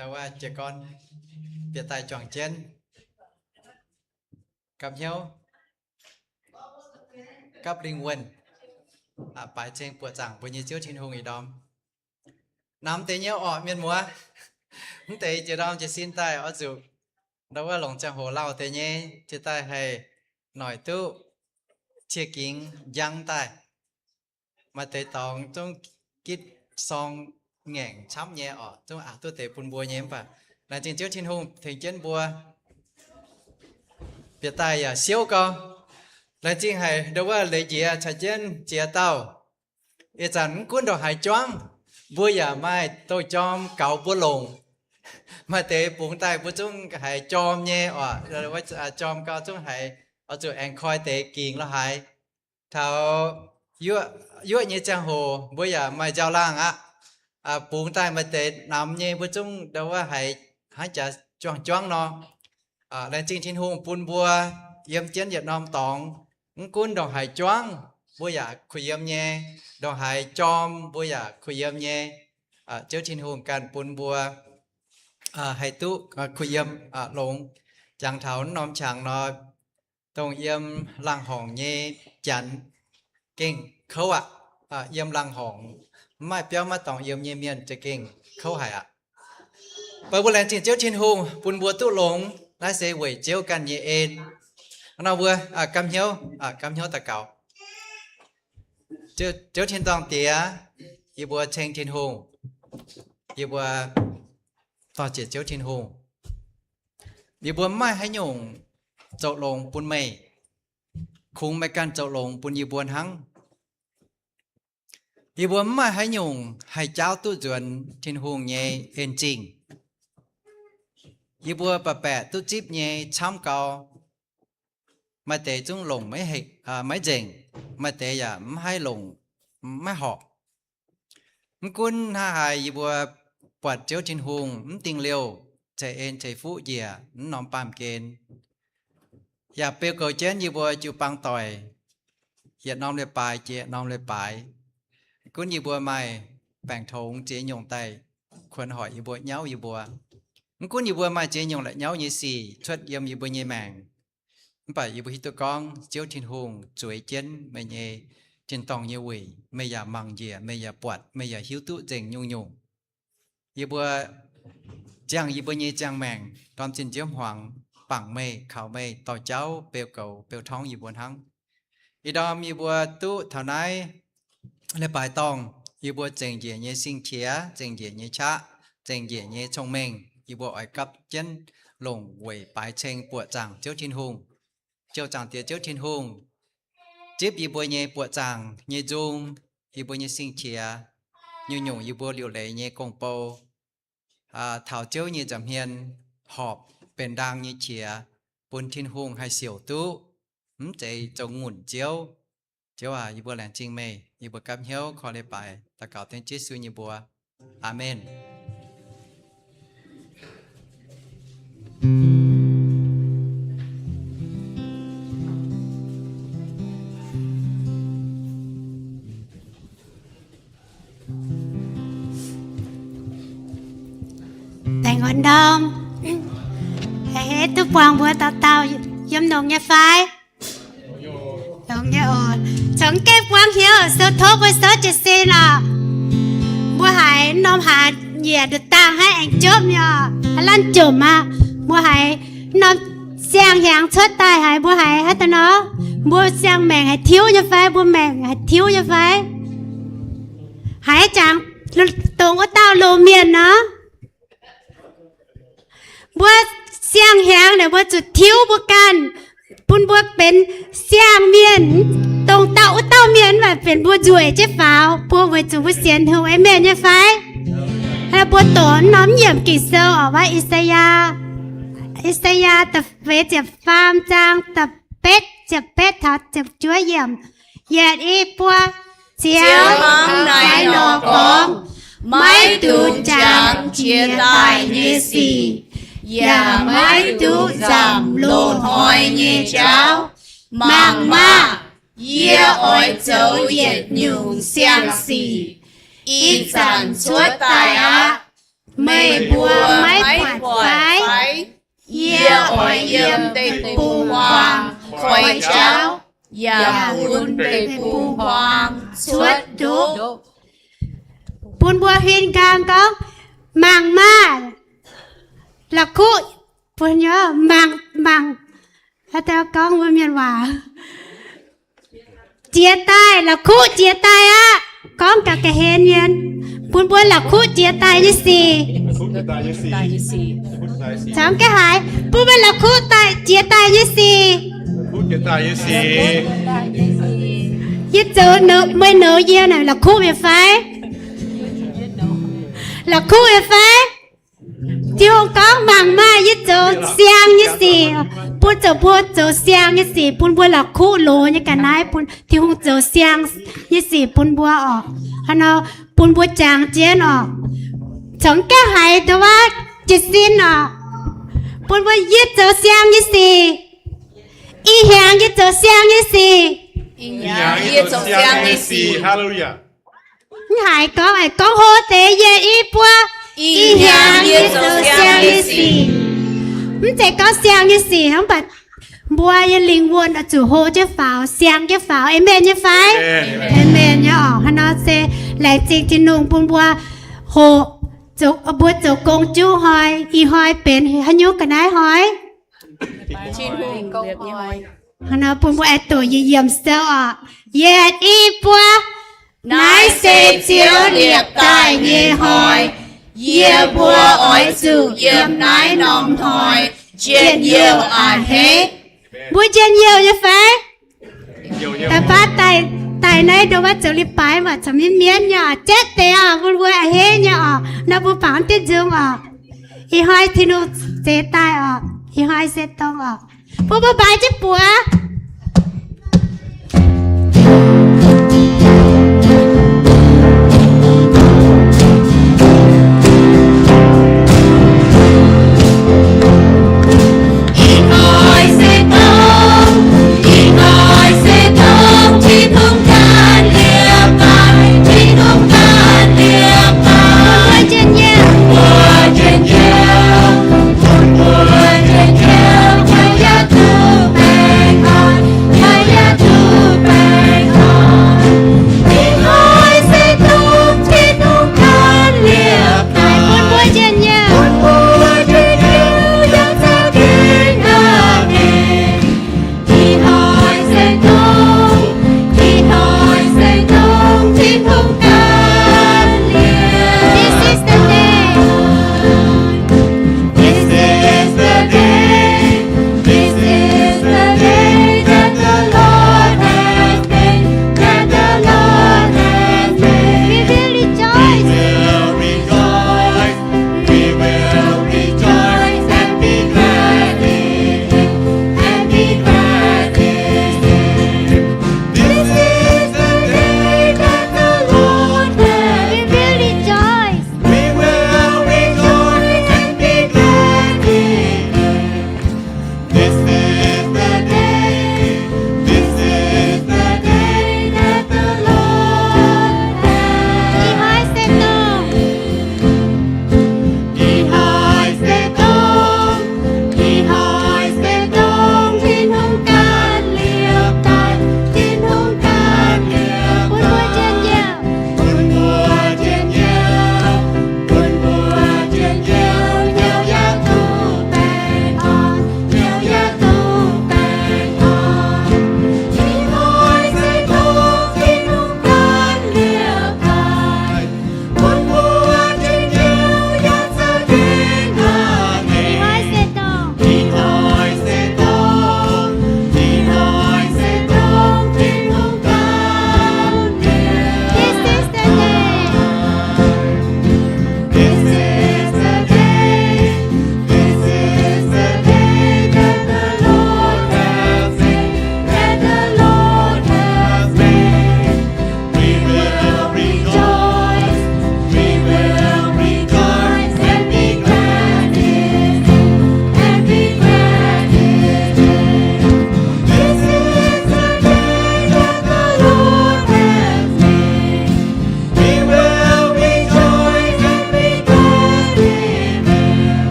Jiez gorn bieqc daaih juangc jienv, gapv hnyouv, gapv lingh wuonh, baaix ceng buoqc zaangc mbuo nyei Ziouv Tin-Hungh ih ndorm. Namx deix nyei orqc, mienh muoz. Mv deix jiex ndorm jiez sin daaih oix zuqc ndau wuov longc ziangh hoc lauh deix nyei, jiex daaih haih noic duqv cie gingx njang daaih. Maaih deix dorngx zungv gitv sorng ngaengc camv nyei orqc, zungv aqc duqv deix bun mbuo nyei. Mv baac laengz zingh Ziouv Tin-Hungh tengx jienv mbuo. Bieqc daaih yaac siouv gau. Laengz zingh haic ndau wuov leiz njiec caux jienv ziex dauh. Ih zanc mv gunv ndongc haaix juangv, mbuo yaac maaih douh jorm gaux mbuo longc. Maaih deix bungx daaih mbuo zungv haiz jorm nyei orqc, jorm gau zungv haiz oix zuqc aengx koi deix gingx lorz haaix. Taux yuoqv nyei ziangh hoc mbuo yaac maaih nziaaux laangh aqv. Bungx daaih maaih deix namx nyei mbuo zungv ndau wuov haiz hnangv jaax juangv juangv nor. Laengz zingh Tin-Hungh bun mbuo yiem jienv yietc norm dorngx, mv gunv ndongc haaix juangv mbuo yaac kuh yiem nyei, ndongc haaix jorm mbuo yaac kuh yiem nyei. Ziouv Tin-Hungh ganh bun mbuo haih duqv kuh yiem longx. Jangx taux wuov norm qangx nor, dongh yiem laangh horngc nyei janx gengh kouv aqv. Yiem laangh horngc mv maaih biauv maiv dorngx yiem nyei mienh za'gengh kouv haic aqv. Mv baac mbuo laengz zingh Ziouv Tin-Hungh bun mbuo duqv longx. Naaiv se weic Ziouv ganh nyei en. Nor mbuo gapv hnyouv, gapv hnyouv daux gaux. Ziouv Tin-dorngh Diex, yie mbuo ceng Tin-Hungh. Yie mbuo dor-ziec Ziouv Tin-Hungh. Yie mbuo mv maaih haaix nyungc zoux longx bun meih. Kungx meih ganh zoux longx bun yie mbuo hnangv. Yie mbuo mv maaih haaix nyungc haih jaauv duqv nzuonx Tin-Hungh nyei en-zingh. Yie mbuo baeqc baeqc duqv zipv nyei camv gau. Maaih deix zungv longc maiv nzengc, maaih deix yaac mv haih longc, maiv horpc. Mv gunv hnangv haaix yie mbuo buatc Ziouv Tin-Hungh mv dingh liouh ceix en ceix fuqv njiec mv norm baamh gen, yaac beu goux jienv yie mbuo jiu-baang doic yietc norm leiz-baaix jiex norm leiz-baaix. Mv gunv yie mbuo maaih baengc tongx ziex nyungc daaih kuonx hoic yie mbuo, nyauv yie mbuo. Mv gunv yie mbuo maaih ziex nyungc la'nyauv nyei sic cuotv yiem yie mbuo nyei maengc, mv baac yie mbuo hiuv duqv gorngv Ziouv Tin-Hungh zueiz jienv meih nyei tin-dorngh nyei weic, meih yaac mangc njiec, meih yaac buatc, meih yaac hiuv duqv nzengc nyungc-nyungc. Yie mbuo ziangh yie mbuo nyei ziangh maengc ndorm zinh nziouv hmuangx, bangc meih, kaux meih, dorh jauv beu goux beu torngv yie mbuo hnangv. Ih ndorm yie mbuo duqv taux naaiv leiz-baaix dorngh, yie mbuo zengc njiec nyei sing-qiex, zengc njiec nyei qaqv, zengc njiec nyei cong-mengh, yie mbuo oix gapv jienv longc weic baaix ceng buoqc zaangc Ziouv Tin-Hungh. Ziouv Zaangc Diex Ziouv Tin-Hungh, zipv yie mbuo nyei buoqc zaangc nyei nzung, yie mbuo nyei sing-qiex, nyungc-nyungc yie mbuo liuc leiz nyei gong-bou, taux Ziouv nyei nza'hmien horpc benx ndaang nyei qiex, bun Tin-Hungh haih siouc duqv, mv zeiz zoux ngunc Ziouv. Ziouv aac, yie mbuo laengz zingh meih. Yie mbuo gapv hnyouv koi leiz-baaix daux gaux dengv Yesu nyei mbuox. Aamen. Baengh orn ndorm. Haiz duqv buangh mbuo dauh dauh yiem longx nyei fai? Longx nyei oc. Caux gaengh buangv hnyouv sou tov mbuo souv jiez sin oc. Mbuo haiz norm hlaax nyiec nduqc dangh hnangv aengx jopv nyei oc, aav lanv jomc aqv. Mbuo haiz norm siang-hnyangx cuotv daaih haiz mbuo haiz haaix dauh nor, mbuo siang maengc haiz tiuv nyei fai? Mbuo maengc haiz tiuv nyei fai? Haiz jangx dongh wuov dauh loz-mienh nor, mbuo siang-hnyangx naaic mbuo zuqc tiuv mbuo ganh, bun mbuo benx siang-mienh, dongh dauh wuov dauh mienh mv baac benx mbuo nzueic jienv faaux. Mbuo weic zuqc mbuo sienx Tin-Hungh, aamen nyei fai? Mbuo doqc norm yiemc Ging-Sou oc, wuov I^saa^yaa, I^saa^yaa da'feix ziepc faam zaang da'betv, ziepc betv taux ziepc juov yiemc. Yietc, i, buo. Ziouv hnangv naaiv nor gorngv, maiv dungx jangx jiex daaih nyei sic, yaac maiv dungx nzamc loz-hnoi nyei jauv. Mangc maah! Yie oix zoux yietc nyungc siang-sic, ih zanc cuotv daaih aqv. Meih mbuo maiv Fai, yie oix yiem deic-bung-huaang koiv jauv, yaac bun deic-bung-huaang cuotv ndoqv. Bun mbuo huin nqaang gorngv, mangc maah! La'kuqv, mbuo mangc, mangc, haaix dauh gorngv mbuo mienh waac? Jiex daaih, la'kuqv jiex daaih aqv. Gorngv gaax ga'hlen mienh, bun mbuo la'kuqv jiex daaih nyei sic. Caux ga'haaix, bun mbuo la'kuqv daaih jiex daaih nyei sic. Yie zoux meih nouz yie naaic la'kuqv mi'aqv fai? La'kuqv mi'aqv fai? Tin-Hungh gorngv, mangc maah! Yie zoux siang nyei sic bun zoux mbuo zoux siang nyei sic, bun mbuo la'kuqv loz nyei ga'naaiv, bun Tin-Hungh zoux siang nyei sic bun mbuo orqc. Hnangv nor bun mbuo jangx jienv orqc. Caux ga'haaix ndo wuov jiez sin orqc, bun mbuo, yie zoux siang nyei sic. Ih hnyangx yie zoux siang nyei sic. Ih hnyangx yie zoux siang nyei sic. Haleluyaa. Mv haiz gorngv, gorngv hlo deix, yie i buo, ih hnyangx yie zoux siang nyei sic. Mv zeiz gorngv siang nyei sic hnangv, mv baac mbuo nyei lingh wuonh oix zuqc hlo jienv faaux, siang jienv faaux. Aamen nyei fai? Aamen nyei orqc. Hnangv nor se laengz zingh Tin-Hungh bun mbuo hoqc, mbuo zoux gong juv hnoi, ih hnoi benx haaix nyungc ga'naaiv hnoi? Hnangv nor bun mbuo aengx doqc yie yiemc sou orqc. Yietc, i, buo. Naaiv se Ziouv liepc daaih nyei hnoi. Yie mbuo oix zuqc yiem naaiv norm hnoi njien-youh a'hneiv. Mbuo njien-youh nyei fai? Da'faanh daaih naaiv ndo wuov zoux li baaix maac caux mienv mienv nyei oc, jatv deix oc, mbuo mbuo a'hneiv nyei oc. Nor mbuo bangc diuh nzung oc. Ih hnoi Tin-Hungh zeix daaih oc. Ih hnoi se dongh oc. Bun mbuo baaix jienv buoz.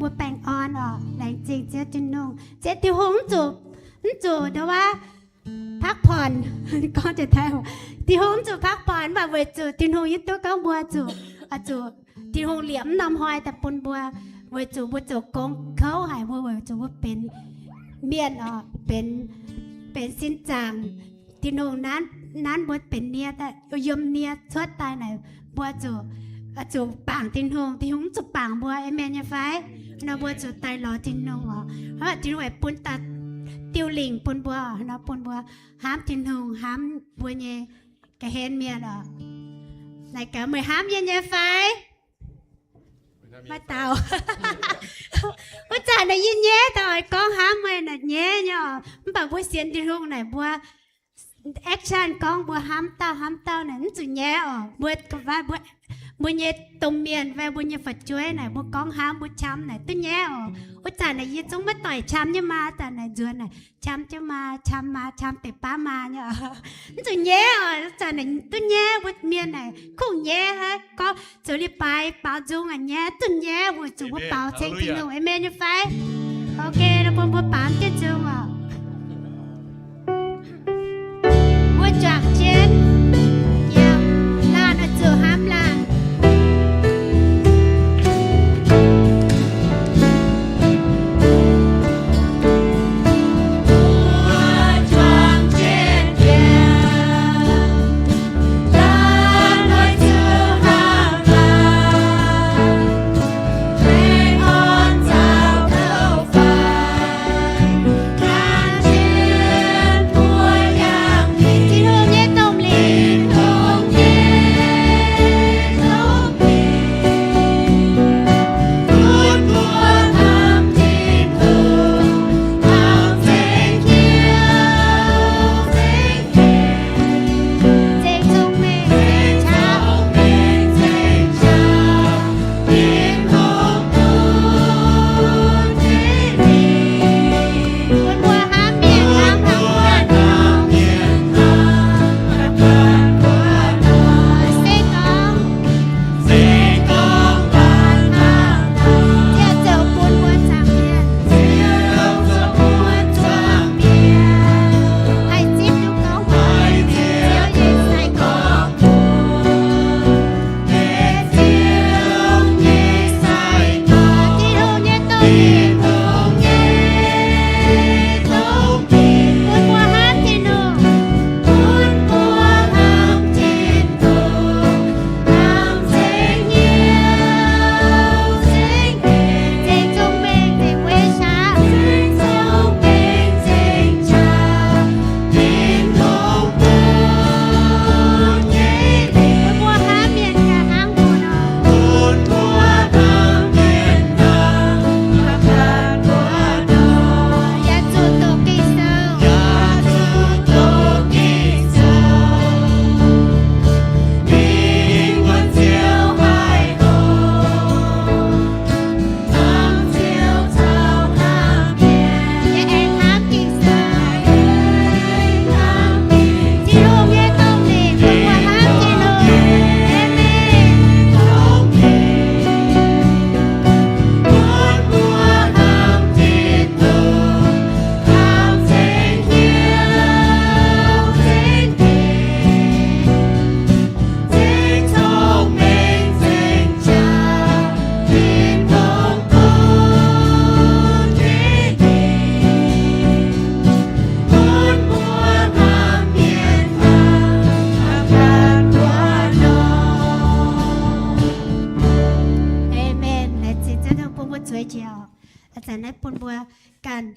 mbuo baengh orn oc. Laengz zingh Ziouv Tin-Hungh. Ziouv Tin-Hungh mv zuqc, mv zuqc ndau wuov พักผ่อน. Gorngv jiex Tin-Hungh mv zuqc พักผ่อน mv baac weic zuqc Tin-Hungh yie duqv gorngv mbuo zuqc, zuqc Tin-Hungh liepc mv norm hnoi daaih bun mbuo, weic zuqc mbuo zoux gong kouv haic, mbuo weic zuqc mbuo benx mienh oc, benx, benx sin zaangc. Tin-Hungh nanv, nanv mbuo benx nie, yiem nie cuotv daaih naaic, mbuo zuqc, zuqc bangc Tin-Hungh, Tin-Hungh mv zuqc bangc mbuo. Amen nyei fai? Nor mbuo zuqc daaih lorz Tin-Hungh oc. Tin-Hungh bun dauh diuh lingc bun mbuo, nor bun mbuo hnamv Tin-Hungh, hnamv mbuo nyei ga'hlen mienh oc. Naaic gaax, meih hnamv yie nyei fai? Maiv dauh. Wuov zanc naaic yie nyaiv daaih oix gorngv hnamv meih naaic nyaiv nyei oc. Mv baac mbuo sienx Tin-Hungh naaic mbuo action gorngv mbuo hnamv dauh hnamv dauh naaic mv zuqc nyaiv oc. Mbuo, mbuo nyei domh mienh fai mbuo nyei fu'jueiv naaic mbuo gorngv hnamv mbuo qam naaic duqv nyaiv oc. Wuov zanc naaic yie zungv maiv doic qam nyei maa, zanc naaic nzuonx naaic qam jienv maa, qam maa, qam deix baav maa nyei oc. Mv zuqc nyaiv oc. Wuov zanc naaic duqv nyaiv, mbuo mienh naaic kungx nyaiv haic. Gorngv zoux leiz-baaix baaux nzung aqv nyaiv, duqv nyaiv weic zuqc mbuo baaux ceng Tin-Hungh. Amen nyei fai? Ok, nor bun mbuo baaux jienv nzung oc. Mbuo juangc jienv, yiem laanh oix zuqc hnamv laanh. Amen. Laengz zingh Ziouv Tin-Hungh bun mbuo zueiz jiex oc. Ih zanc naaiv bun mbuo ganh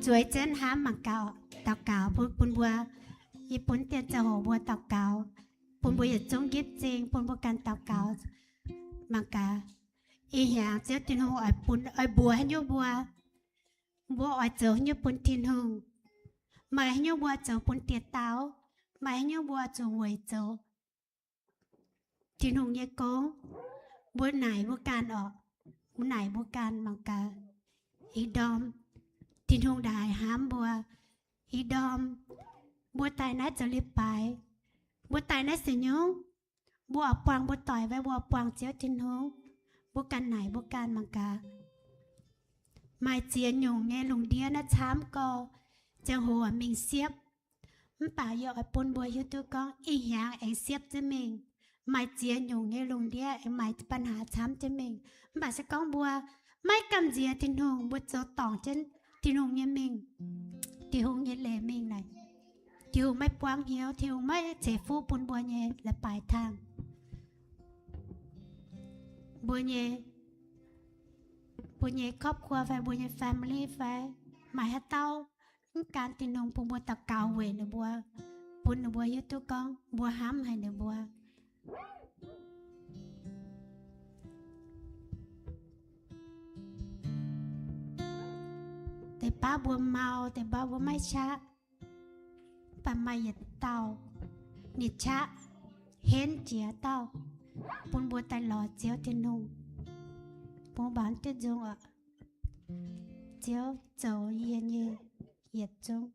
zueiz jienv hnamv mangc gaax, daux gaux bun, bun mbuo, yie bun dien ziangh hoc mbuo daux gaux, bun mbuo yietc zungv nqipv zingh, bun mbuo ganh daux gaux mangc gaax. Ih hnyangx Ziouv Tin-Hungh oix bun, oix mbuox haaix nyungc mbuo, mbuo oix zoux haaix nyungc bun Tin-Hungh. Maaih haaix nyungc mbuo zoux bun dieh dauh, maaih haaix nyungc mbuo zuqc weic zoux Tin-Hungh nyei gong. Mbuo naaic mbuo ganh oc, mbuo naaic mbuo ganh mangc gaax. Ih ndorm Tin-Hungh ndaaih hnamv mbuo. Ih ndorm mbuo daaih naaiv zoux leiz-baaix, mbuo daaih naaiv se nyungc, mbuo oix buangh mbuo doic fai mbuo oix buangh Ziouv Tin-Hungh? Mbuo ganh naaic mbuo ganh mangc gaax. Maaih ziex nyungc nyei lungh ndiev naaiv camv gorx, ziangh hoc mingh siepv. Mv baac yie oix bun mbuo hiuv duqv gorngv ih hnyangx aengx siepv jienv mingh. Maaih ziex nyungc nyei lungh ndiev aengx maaih ปัญหา camv jienv mingh. Mv baac se gorngv mbuo maiv gamh nziex Tin-Hungh, mbuo zoux dorngc jienv Tin-Hungh nyei mingh, Tin-Hungh nyei leiz mingh naaic, Tin-Hungh maiv buangv hnyouv, Tin-Hungh maiv ceix fuqv bun mbuo nyei la'baix tangh. Mbuo nyei, mbuo nyei ครอบครัว fai mbuo nyei family fai maaih haaix dauh mv gan Tin-Hungh, bun mbuo daux gaux weic ninh mbuo, bun ninh mbuo hiuv duqv gorngv mbuo hnamv haic ninh mbuo. Deix baav mbuo mau, deix baav mbuo maiv qaqv. Mv baac maaih yietc dauh ninh qaqv, henv jiex dauh, bun mbuo daaih lorz Ziouv Tin-Hungh. Bun mbuo mangc duqv nzung oc. Ziouv zoux yie nyei yietc zungv.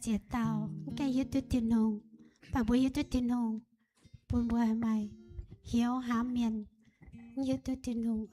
ziex dauh mv gaengh hiuv duqv Tin-Hungh, mv baac mbuo hiuv duqv Tin-Hungh bun mbuo maaih hnyouv hnamv mienh, mv hiuv duqv Tin-Hungh.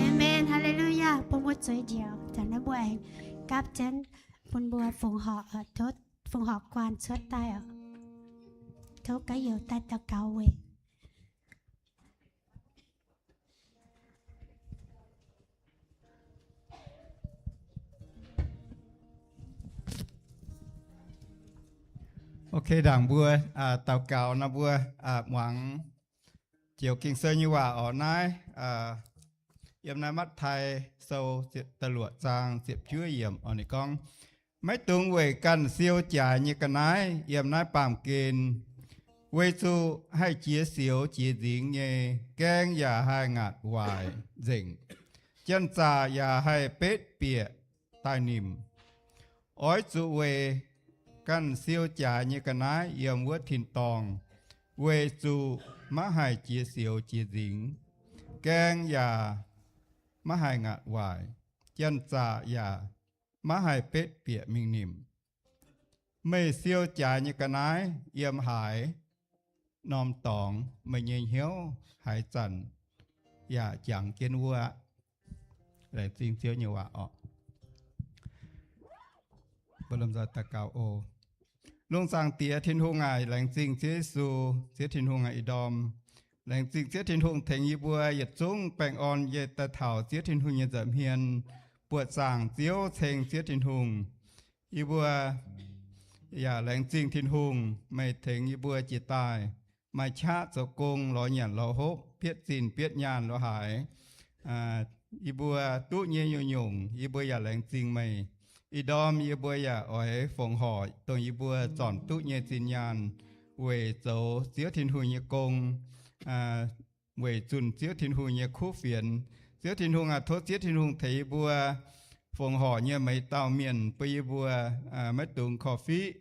Amen. Haa^le^lu^yaa. Bun mbuo zueiz njoux, zanc naaiv mbuo aengx gapv jienv bun mbuo fongc horc, tov fongc horc guanh cuotv daaih oc. Tov gaax youz daaih daux gaux weic Ok, ndaangc mbuo daux gaux nor, mbuo muangx Ziouv Ging-Sou nyei waac oc. Naaiv yiem naaiv Matv^tai Sou da'luoqc zaang ziepc juov yiemc oc. Ninh gorngv, maiv dungx weic ganh siou jaaix nyei ga'naaiv yiem naaiv baamh gen, weic zuqc haih jiex sioux jiex nzingx nyei, gaeng yaac haih ngaatc waaic nzengc, janx-zaqc yaac haih betv bieqc daaih nimc. Oix zuqc weic ganh siou jaaix nyei ga'naaiv yiem wuov tin-dorngh, weic zuqc maiv haih jiex sioux jiex nzingx. Gaeng yaac maiv haih ngaatc waaic, janx-zaqc yaac maiv haih betv bieqc mingh nimc. Meih siou jaaix nyei ga'naaiv yiem haaix norm dorngx, meih nyei hnyouv haaix zanc yaac jangx jienv wuov aqv. Laengz zingh Ziouv nyei waac oc. Mbuo lomh nzoih daux gaux oc. Lungh zaangc Diex Tin-Hungh aac, laengz zingh Ziouv Yesu, Ziouv Tin-Hungh aac, ih ndorm laengz zingh Ziouv Tin-Hungh tengx yie mbuo yietc zungv baengh orn yie daaih taux Ziouv Tin-Hungh nyei nza'hmien, buoqc zaangc Ziouv, ceng Ziouv Tin-Hungh. Yie mbuo yaac laengz zingh Tin-Hungh, meih tengx yie mbuo jiex daaih maaih qaqv zoux gong, lorz nyanc lorz hopv, bietv zinh bietv nyaanh lorz haaix, yie mbuo duqv nyei nyungc-nyungc, yie mbuo yaac laengz zingh meih. Ih ndorm yie mbuo yaac oix fongc horc dongh yie mbuo zornc duqv nyei zinh nyaanh weic zoux Ziouv Tin-Hungh nyei gong, weic zunh Ziouv Tin-Hungh nyei kuv fienx. Ziouv Tin-Hungh aac, tov Ziouv Tin-Hungh tengx yie mbuo fongc horc nyei meix dauh mienh, bun yie mbuo maiv dungx korv-fiqv,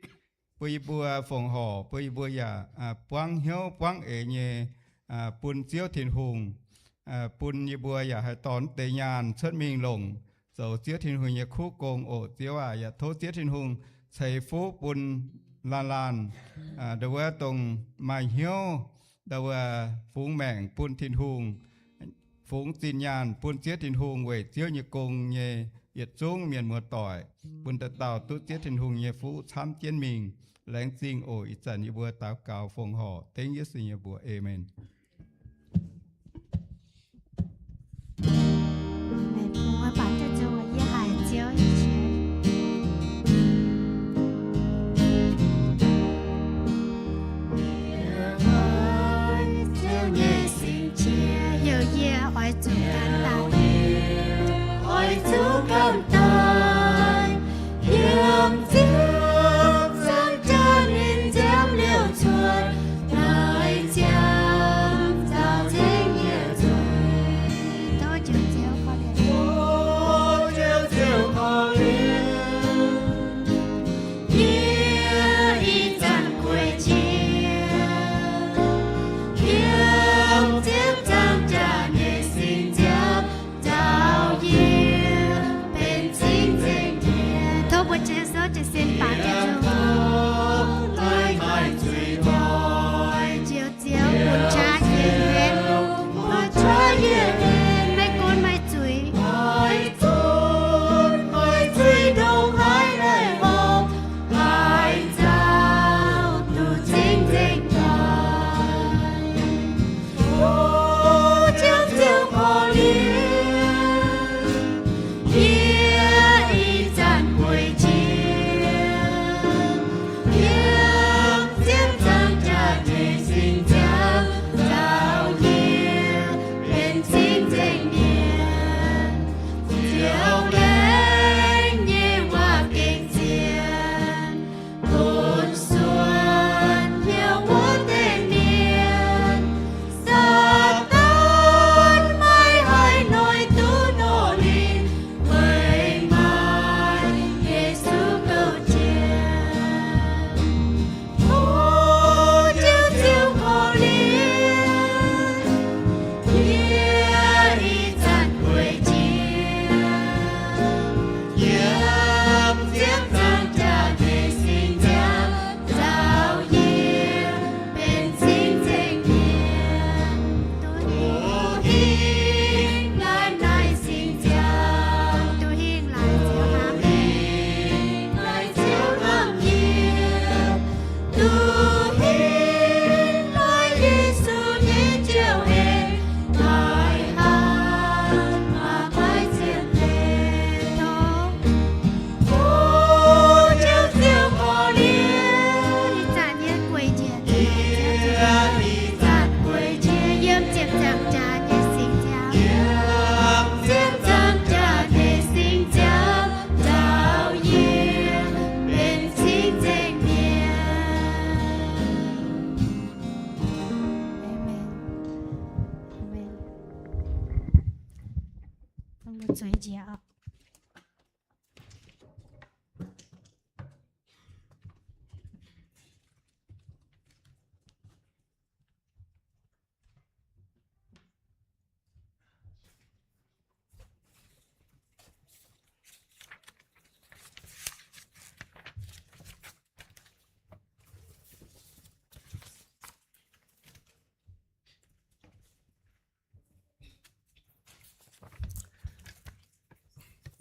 bun yie mbuo fongc horc, bun yie mbuo yaac buangv hnyouv buangv eix nyei bun Ziouv Tin-Hungh, bun yie mbuo yaac haih dorh deix nyaanh cuotv mingh longc zoux Ziouv Tin-Hungh nyei kuv gong oc. Ziouv aac, yaac tov Ziouv Tin-Hungh ceix fuqv bun laanh laanh, ndau wuov dongh maaih hnyouv, ndau wuov fungx maengc bun Tin-Hungh, fungx zinh nyaanh bun Ziouv Tin-Hungh weic Ziouv nyei gong nyei yietc zungv mienh muoz-doic, bun dauh dauh duqv Ziouv Tin-Hungh nyei fuqv camv jienv mingh. Laengz zingh oc. Ih zanc yie mbuo daux gaux fongc horc dengv Yesu nyei mbuox. Aamen. Tov mbuo jiu-baang jiu-sin baac jienv nzung. Ziouv, Ziouv, bun qaqv yie, maiv gunv maaih zuiz,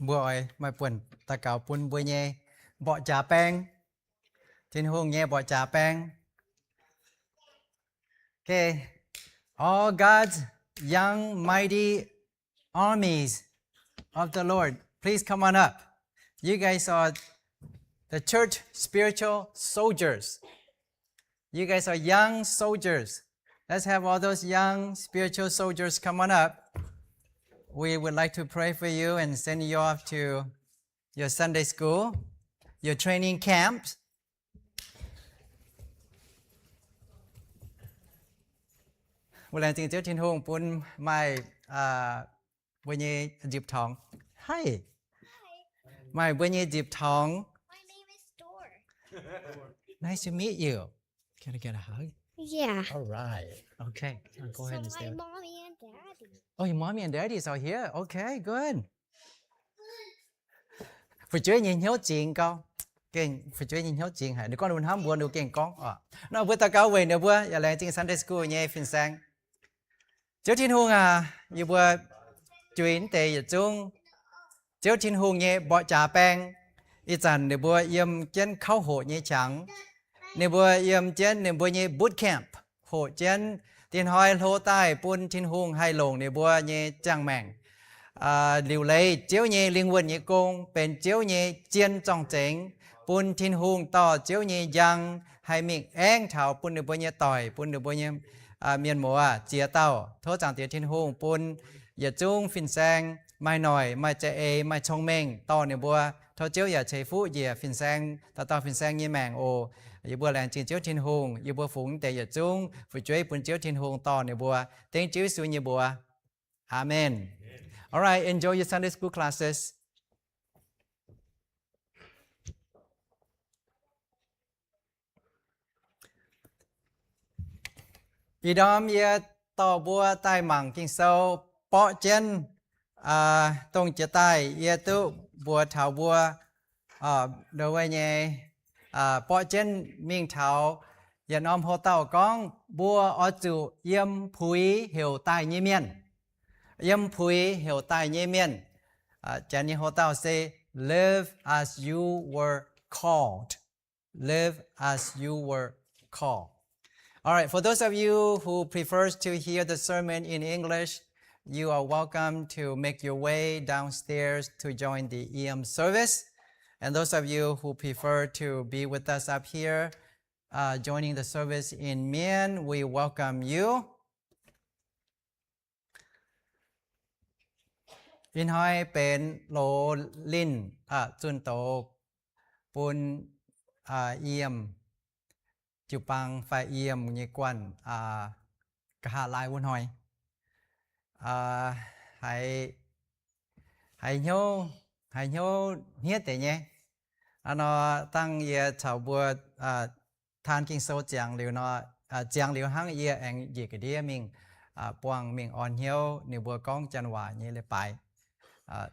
Mbuo oix maaih buonc daux gaux bun mbuo nyei mborqv jaax baeng, Tin-Hungh nyei mborqv jaax baeng. Okay. All God's young mighty armies of the Lord, please come on up. You guys are the church spiritual soldiers. You guys are young soldiers. Let's have all those young spiritual soldiers come on up. We would like to pray for you and send you off to your Sunday school, your training camps. Mbuo laengz zingh Ziouv Tin-Hungh bun maaih mbuo nyei nzipc torngx. Hi. Maaih mbuo nyei nzipc torngx. My name is Dor. Nice to meet you. Can I get a hug? Yeah. All right. Okay. Go ahead and stay. So my mommy and daddy. Oh, your mommy and daddy is all here. Okay, good. Fu'jueiv nyei hnyouv zingx gau. Gengh fu'jueiv nyei hnyouv zingx haic. Ninh gorngv ninh mbuo hnamv mbuo, ninh mbuo gengh gorngv oc. Nor mbuo daux gaux weic ninh mbuo, yaac laengz zingh Sunday School nyei fin-saeng. Ziouv Tin-Hungh aac, yie mbuo juix naaiv deix yietc zungv Ziouv Tin-Hungh nyei mborqv jaax baeng. Ih zanc ninh mbuo yiem jienv kauv hoqc nyei qangx. Ninh mbuo yiem jienv ninh mbuo nyei boot camp, hoqc jienv dinh hnoi hlo daaih bun Tin-Hungh haih longc ninh mbuo nyei ziangh maengc. Liuc leiz Ziouv nyei lingh wuonh nyei gong, benx Ziouv nyei zien zorng-zengx, bun Tin-Hungh dorh Ziouv nyei njang haih mingh aengv taux bun ninh mbuo nyei doic, bun ninh mbuo nyei mienh muoz ziex dauh. Tov Zaangc Diex Tin-Hungh bun yietc zungv fin-saeng maaih noic, maaih za'eix, maaih cong-mengh dorh ninh mbuo. Tov Ziouv yaac ceix fuqv njiec fin-saeng, dauh dauh fin-saeng nyei maengc oc. Yie mbuo laengz zingh Ziouv Tin-Hungh, yie mbuo fungx deix yietc zungv fu'jueiv bun Ziouv Tin-Hungh dorh ninh mbuo. Dengv Ziouv Yesu nyei mbuox. Amen. All right, enjoy your Sunday school classes. Ih ndorm yie dorh mbuo daaih mangc Ging-Sou borqv jienv, dongh jiex daaih yie duqv mbuox taux mbuo, ndo wuov nyei, borqv jienv mingh taux yietc norm hoc-dauh gorngv mbuo oix zuqc yiem puix heuc daaih nyei mienh. Yiem puix heuc daaih nyei mienh. Janx nyei hoc-dauh se, live as you were called. Live as you were called. All right, for those of you who prefers to hear the sermon in English, you are welcome to make your way downstairs to join the E M service. And those of you who prefer to be with us up here, uh, joining the service in Mien, we welcome you. Ih hnoi benx loz linh, zunh doz bun yiem jiu-baang fai yiem nyei guanh, nqa'haav laai wuov hnoi. Haiz, haiz hnyouv, haiz hnyouv hniev deix nyei. Aa nor, dangh yie caux mbuo taan Ging-Sou ziangx liuz nor, ziangx liuz hnangv yie aengx njiec ga'ndiev mingh, buangh mingh orn hnyouv ninh mbuo gorngv janx waac nyei leiz-baaix.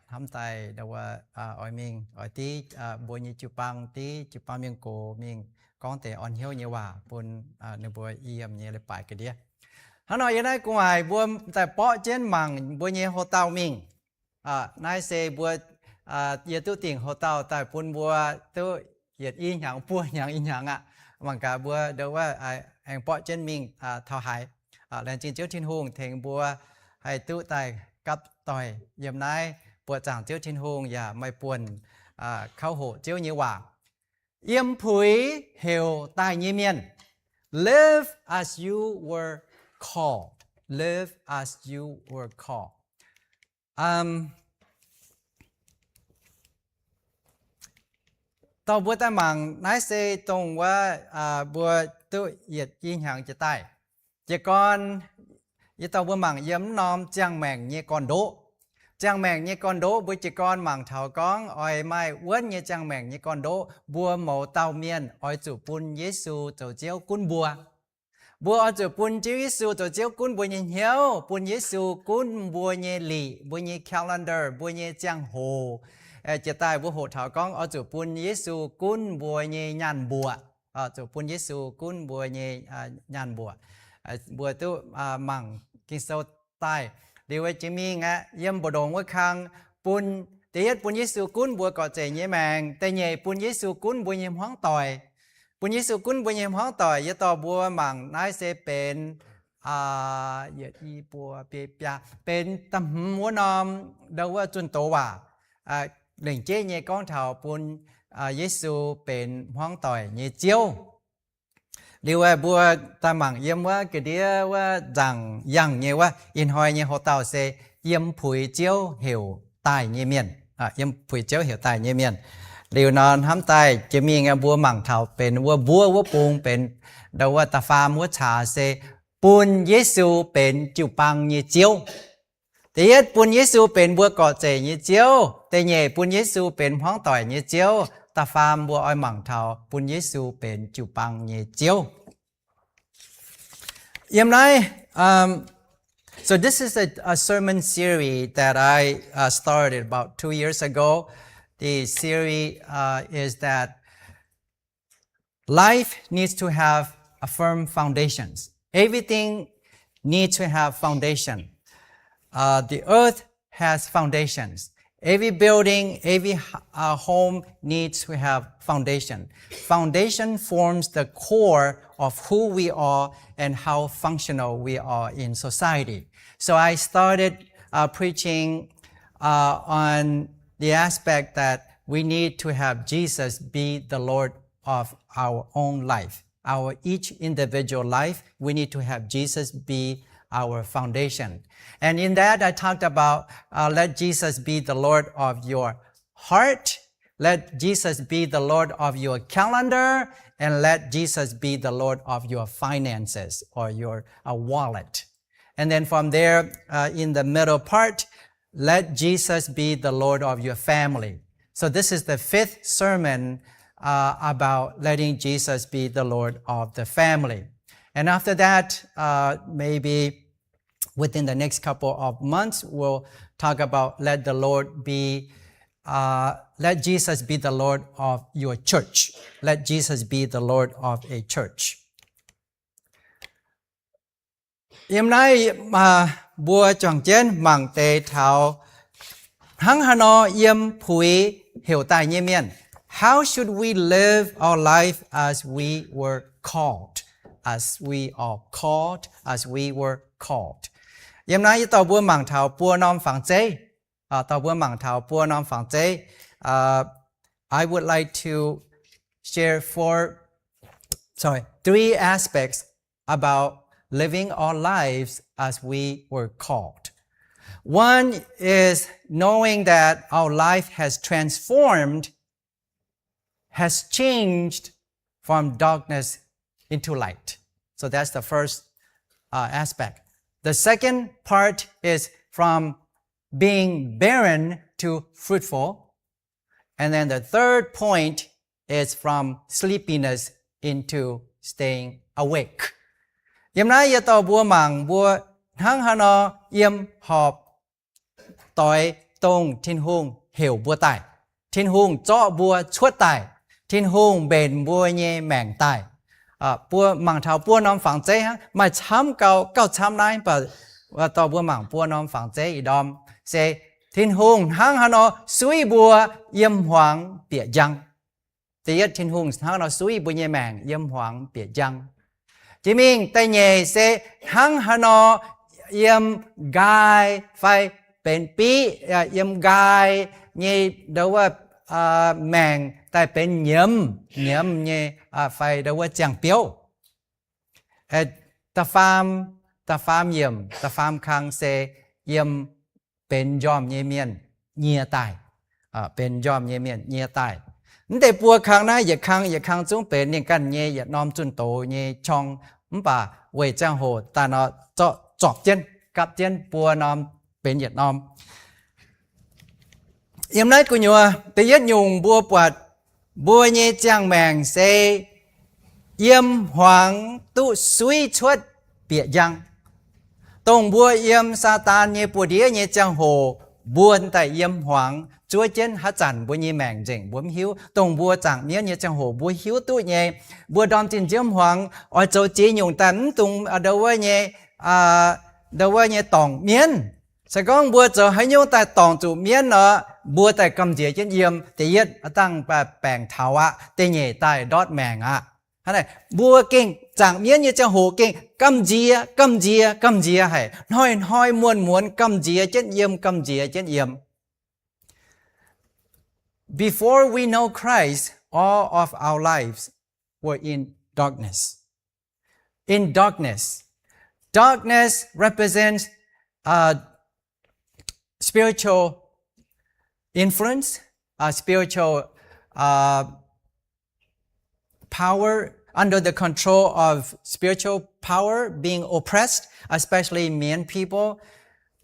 Hnamv daaih ndau wuov, oix mingh oix div mbuo nyei jiu-baang, div jiu-baang mienh gox mingh gorngv deix orn hnyouv nyei waac bun ninh mbuo yiem nyei leiz-baaix ga'ndiev. Hnangv nor yie naaiv gu'nguaaic mbuo daaih borqv jienv mangc mbuo nyei hoc-dauh mingh. Naaiv se mbuo, yie duqv dingc hoc-dauh daaih bun mbuo duqv yietc i hnyangx buo hnyangx i hnyangx aqv. Mangc gaax mbuo ndo wuov aengx borqv jienv mingh taux haaix. Laengz zingh Ziouv Tin-Hungh tengx mbuo haih duqv daaih gapv doic yiem naaiv. Buoqc zaangc Ziouv Tin-Hungh yaac maaih buonc kauv hoqc Ziouv nyei waac. Yiem puix heuc daaih nyei mienh. Live as you were called. Live as you were called. Dorh mbuo daaih mangc naaiv se dongh wuov mbuo duqv yietc i hnyangx jiex daaih. Jiez gorn yie dorh mbuo mangc yiem mv norm ziangh maengc nyei gorn-ndoqv. Ziangh maengc nyei gorn-ndoqv mbuo jiez gorn mangc taux gorngv oix maaih wuonv nyei ziangh maengc nyei gorn-ndoqv, mbuo mouz dauh mienh oix zuqc bun Yesu zoux Ziouv gunv mbuo. Mbuo oix zuqc bun Ziouv Yesu zoux Ziouv gunv mbuo nyei hnyouv, bun Yesu gunv mbuo nyei liqc, mbuo nyei calendar, mbuo nyei ziangh hoc. Jiex daaih mbuo hoqc taux gorngv oix zuqc bun Yesu gunv mbuo nyei nyaanh mbuoqc, zuqc bun Yesu gunv mbuo nyei nyaanh mbuoqc. Mbuo duqv mangc Ging-Sou daaih liuz jiex mingh aqv, yiem mbu'ndongx wuov kang bun Da'yietv bun Yesu gunv mbuo gorqv-zeic nyei maengc. Da'nyeic bun Yesu gunv mbuo nyei hmuangv doic. Bun Yesu gunv mbuo nyei hmuangv doic, yie dorh mbuo mangc naaiv se benx, yietc, i, buo, biei, biaa, benx da'hmz wuov norm, ndau wuov zunh doz waac, lengc jeiv nyei gorngv taux bun Yesu benx hmuangv doic nyei Ziouv. Liuz aeqv, mbuo daaih mangc yiem wuov ga'ndiev wuov nzaangc yangh nyei wuov, ih hnoi nyei houx-dauh se yiem puix Ziouv heuc daaih nyei mienh. Yiem puix Ziouv heuc daaih nyei mienh. Liuz nor hnamv daaih jiex mingh mbuo mangc taux benx wuov mbuov wuov bung benx ndau wuov da'faam wuov caax se bun Yesu benx jiu-baang nyei Ziouv. Da'yietv bun Yesu benx mbuo gorqv-zeic nyei Ziouv. Da'nyeic bun Yesu benx hmuangv doic nyei Ziouv. Da'faam mbuo oix mangc taux bun Yesu benx jiu-baang nyei Ziouv. Yiem naaiv, um, so this is a, a sermon series that I, uh, started about two years ago. The series, uh, is that life needs to have a firm foundations. Everything needs to have foundation. Uh, the earth has foundations. Every building, every h-, uh, home needs to have foundation. Foundation forms the core of who we are and how functional we are in society. So I started, uh, preaching, uh, on the aspect that we need to have Jesus be the Lord of our own life. Our each individual life, we need to have Jesus be our foundation. And in that, I talked about, uh, let Jesus be the Lord of your heart, let Jesus be the Lord of your calendar, and let Jesus be the Lord of your finances or your, uh, wallet. And then from there, uh, in the middle part, let Jesus be the Lord of your family. So this is the fifth sermon, uh, about letting Jesus be the Lord of the family. And after that, uh, maybe within the next couple of months, we'll talk about let the Lord be, uh, let Jesus be the Lord of your church. Let Jesus be the Lord of a church. Yiem naaiv, uh, mbuo juangc jienv mangc deix taux hnangv haaix nor yiem puix heuc daaih nyei mienh. How should we live our life as we were called? As we are called, as we were called. Yiem naaiv yie dorh mbuo mangc taux buo norm fangx zeiv. Uh, dorh mbuo mangc taux buo norm fangx zeiv. Uh, I would like to share four, sorry, three aspects about living our lives as we were called. One is knowing that our life has transformed, has changed from darkness into light. So that's the first, uh, aspect. The second part is from being barren to fruitful. And then the third point is from sleepiness into staying awake. Yiem naaiv yie dorh mbuo mangc mbuo hnangv haaix nor yiem horpc doix dongh Tin-Hungh heuc mbuo daaih, Tin-Hungh zorqv mbuo cuotv daaih, Tin-Hungh mbenc mbuo nyei maengc daaih. Mbuo mangc taux buo norm fangx zeiv hnangv, maaih camv gauh, gauh camv naaiv, mv baac dorh mbuo mangc buo norm fangx zeiv ih ndorm se Tin-Hungh hnangv haaix nor suiv mbuo yiem hmuangx bieqc njang. Da'yietv, Tin-Hungh hnangv nor suiv mbuo nyei maengc yiem hmuangx bieqc njang. Jiex mingh da'nyeic se hnangv haaix nor yiem nqaai fai benx biqv, yiem nqaai nyei ndau wuov maengc daaih benx nyiemz, nyiemz nyei, fai ndau wuov ziangh biouv. Da'faam, da'faam yiemc, da'faam kang se yiem benx njormh nyei mienh nyie daaih. Benx njormh nyei mienh nyie daaih. Mv deix buo kang naaiv yietc kang yietc kang zungv benx ninh ganh nyei yietc norm zunh doz nyei qorng, mv baac weic ziangh hoc daaih nor zorpc, zorpc jienv, gapv jienv buo norm benx yietc norm. Yiem naaiv gu'nyuoz da'yietv nyungc mbuo buatc mbuo nyei ziangh maengc se yiem hmuangx duqv suiv cuotv bieqc njang. Dongh mbuo yiem Saadaan nyei buoz-ndiev nyei ziangh hoc, mbuo daaih yiem hmuangx zuov jienv haaix zanc mbuo nyei maengc nzengc mbuo mv hiuv. Dongh mbuo zaangc mienv nyei ziangh hoc mbuo hiuv duqv nyei. Mbuo ndorm zinh nziouv hmuangx oix zoux ziex nyungc daaih mv dungx ndau wuov nyei, ndau wuov nyei dorngc mienv. Se gorngv mbuo zoux haaix nyungc daaih dorngc zuqc mienv nor, mbuo daaih gamh nziex jienv yiem. Da'yietv dangh baengc taux aqv. Da'nyeic daaih ndortv maengc aqv. Hnangv naaic mbuo gengh zaangc mienv nyei ziangh hoc gengh gamh nziex, gamh nziex, gamh nziex haic. Hnoi-hnoi muonz-muonz gamh nziex jienv yiem, gamh nziex jienv yiem. Before we know Christ, all of our lives were in darkness. In darkness. Darkness represents, uh, spiritual influence, uh, spiritual, uh, power, under the control of spiritual power, being oppressed, especially Mien people.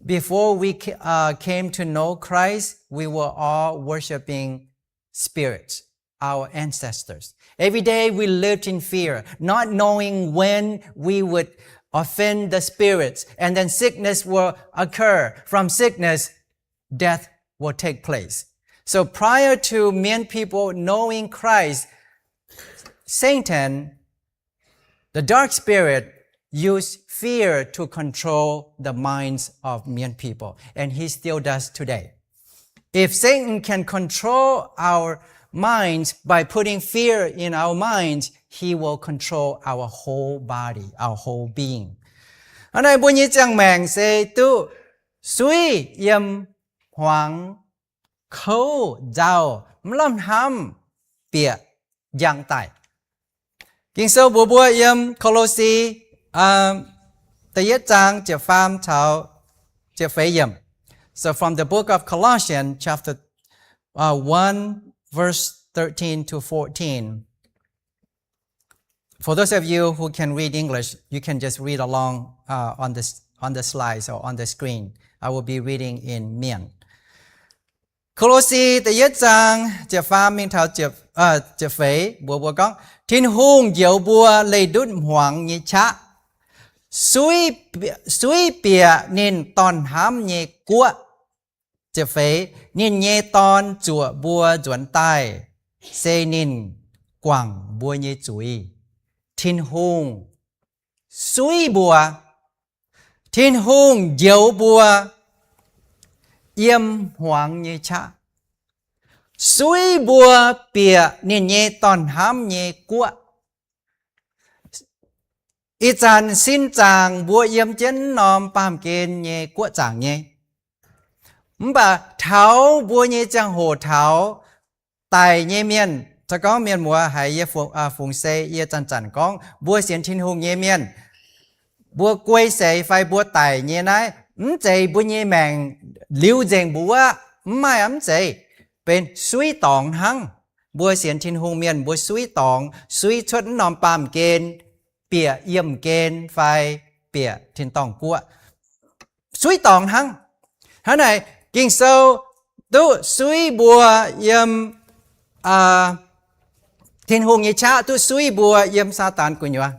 Before we ca-, uh, came to know Christ, we were all worshiping spirits, our ancestors. Every day we lived in fear, not knowing when we would offend the spirits, and then sickness will occur. From sickness, death will take place. So prior to Mien people knowing Christ, Satan, the dark spirit, used fear to control the minds of Mien people, and he still does today. If Satan can control our minds by putting fear in our minds, he will control our whole body, our whole being. Hnangv naaic mbuo nyei ziangh maengc se duqv suiv yiem hmuangx, kouv, nzauh, mv lamh hnamv, bieqc, njang daic. Ging-Sou mbuox mbuo yiem Ko^lo^si, uh, da'yietv zaang ziepc faam caux ziepc feix yiemc. So from the book of Colossians, chapter, uh, one, verse thirteen to fourteen. For those of you who can read English, you can just read along, uh, on the, on the slides or on the screen. I will be reading in Mien. Ko^lo^si da'yietv zaang ziepc faam mingh taux ziepc, uh, ziepc feix mbuox mbuo gorngv, Tin-Hungh njoux mbuo leih ndutv hmuangx nyei qaqv, suiv bie-, suiv bieqc ninh dorn-hnamv nyei guoqv. Ziepc feix, ninh nyei Dorn zuoqc mbuo nzuonx daaih, se ninh guangc mbuo nyei zuiz. Tin-Hungh suiv mbuo. Tin-Hungh njoux mbuo yiem hmuangx nyei qaqv, suiv mbuo bieqc ninh nyei dorn-hnamv nyei guoqv. Ih zanc sin zaangc mbuo yiem jienv norm baamh gen nyei guoqv zaangc nyei. Mv baac taux mbuo nyei ziangh hoc taux daic nyei mienh, se gorngv mienh muoz haiz yie fungx, fungx sei, yie zanc-zanc gorngv mbuo sienx Tin-Hungh nyei mienh, mbuo guei seix fai mbuo daic nyei naaiv, mv zeiz mbuo nyei maengc liuz nzengc mbuo wuov, mv maaih, mv zeiz, benx suiv dorngx hnangv. Mbuo sienx Tin-Hungh mienh mbuo suiv dorngx, suiv cuotv mv norm baamh gen, bieqc yiemh gen fai bieqc tin-dorngh guoqv. Suiv dorngx hnangv. Hnangv naaic, Ging-Sou duqv suiv mbuo yiem Tin-Hungh nyei qaqv, duqv suiv mbuo yiem Saadaan gu'nyuoz,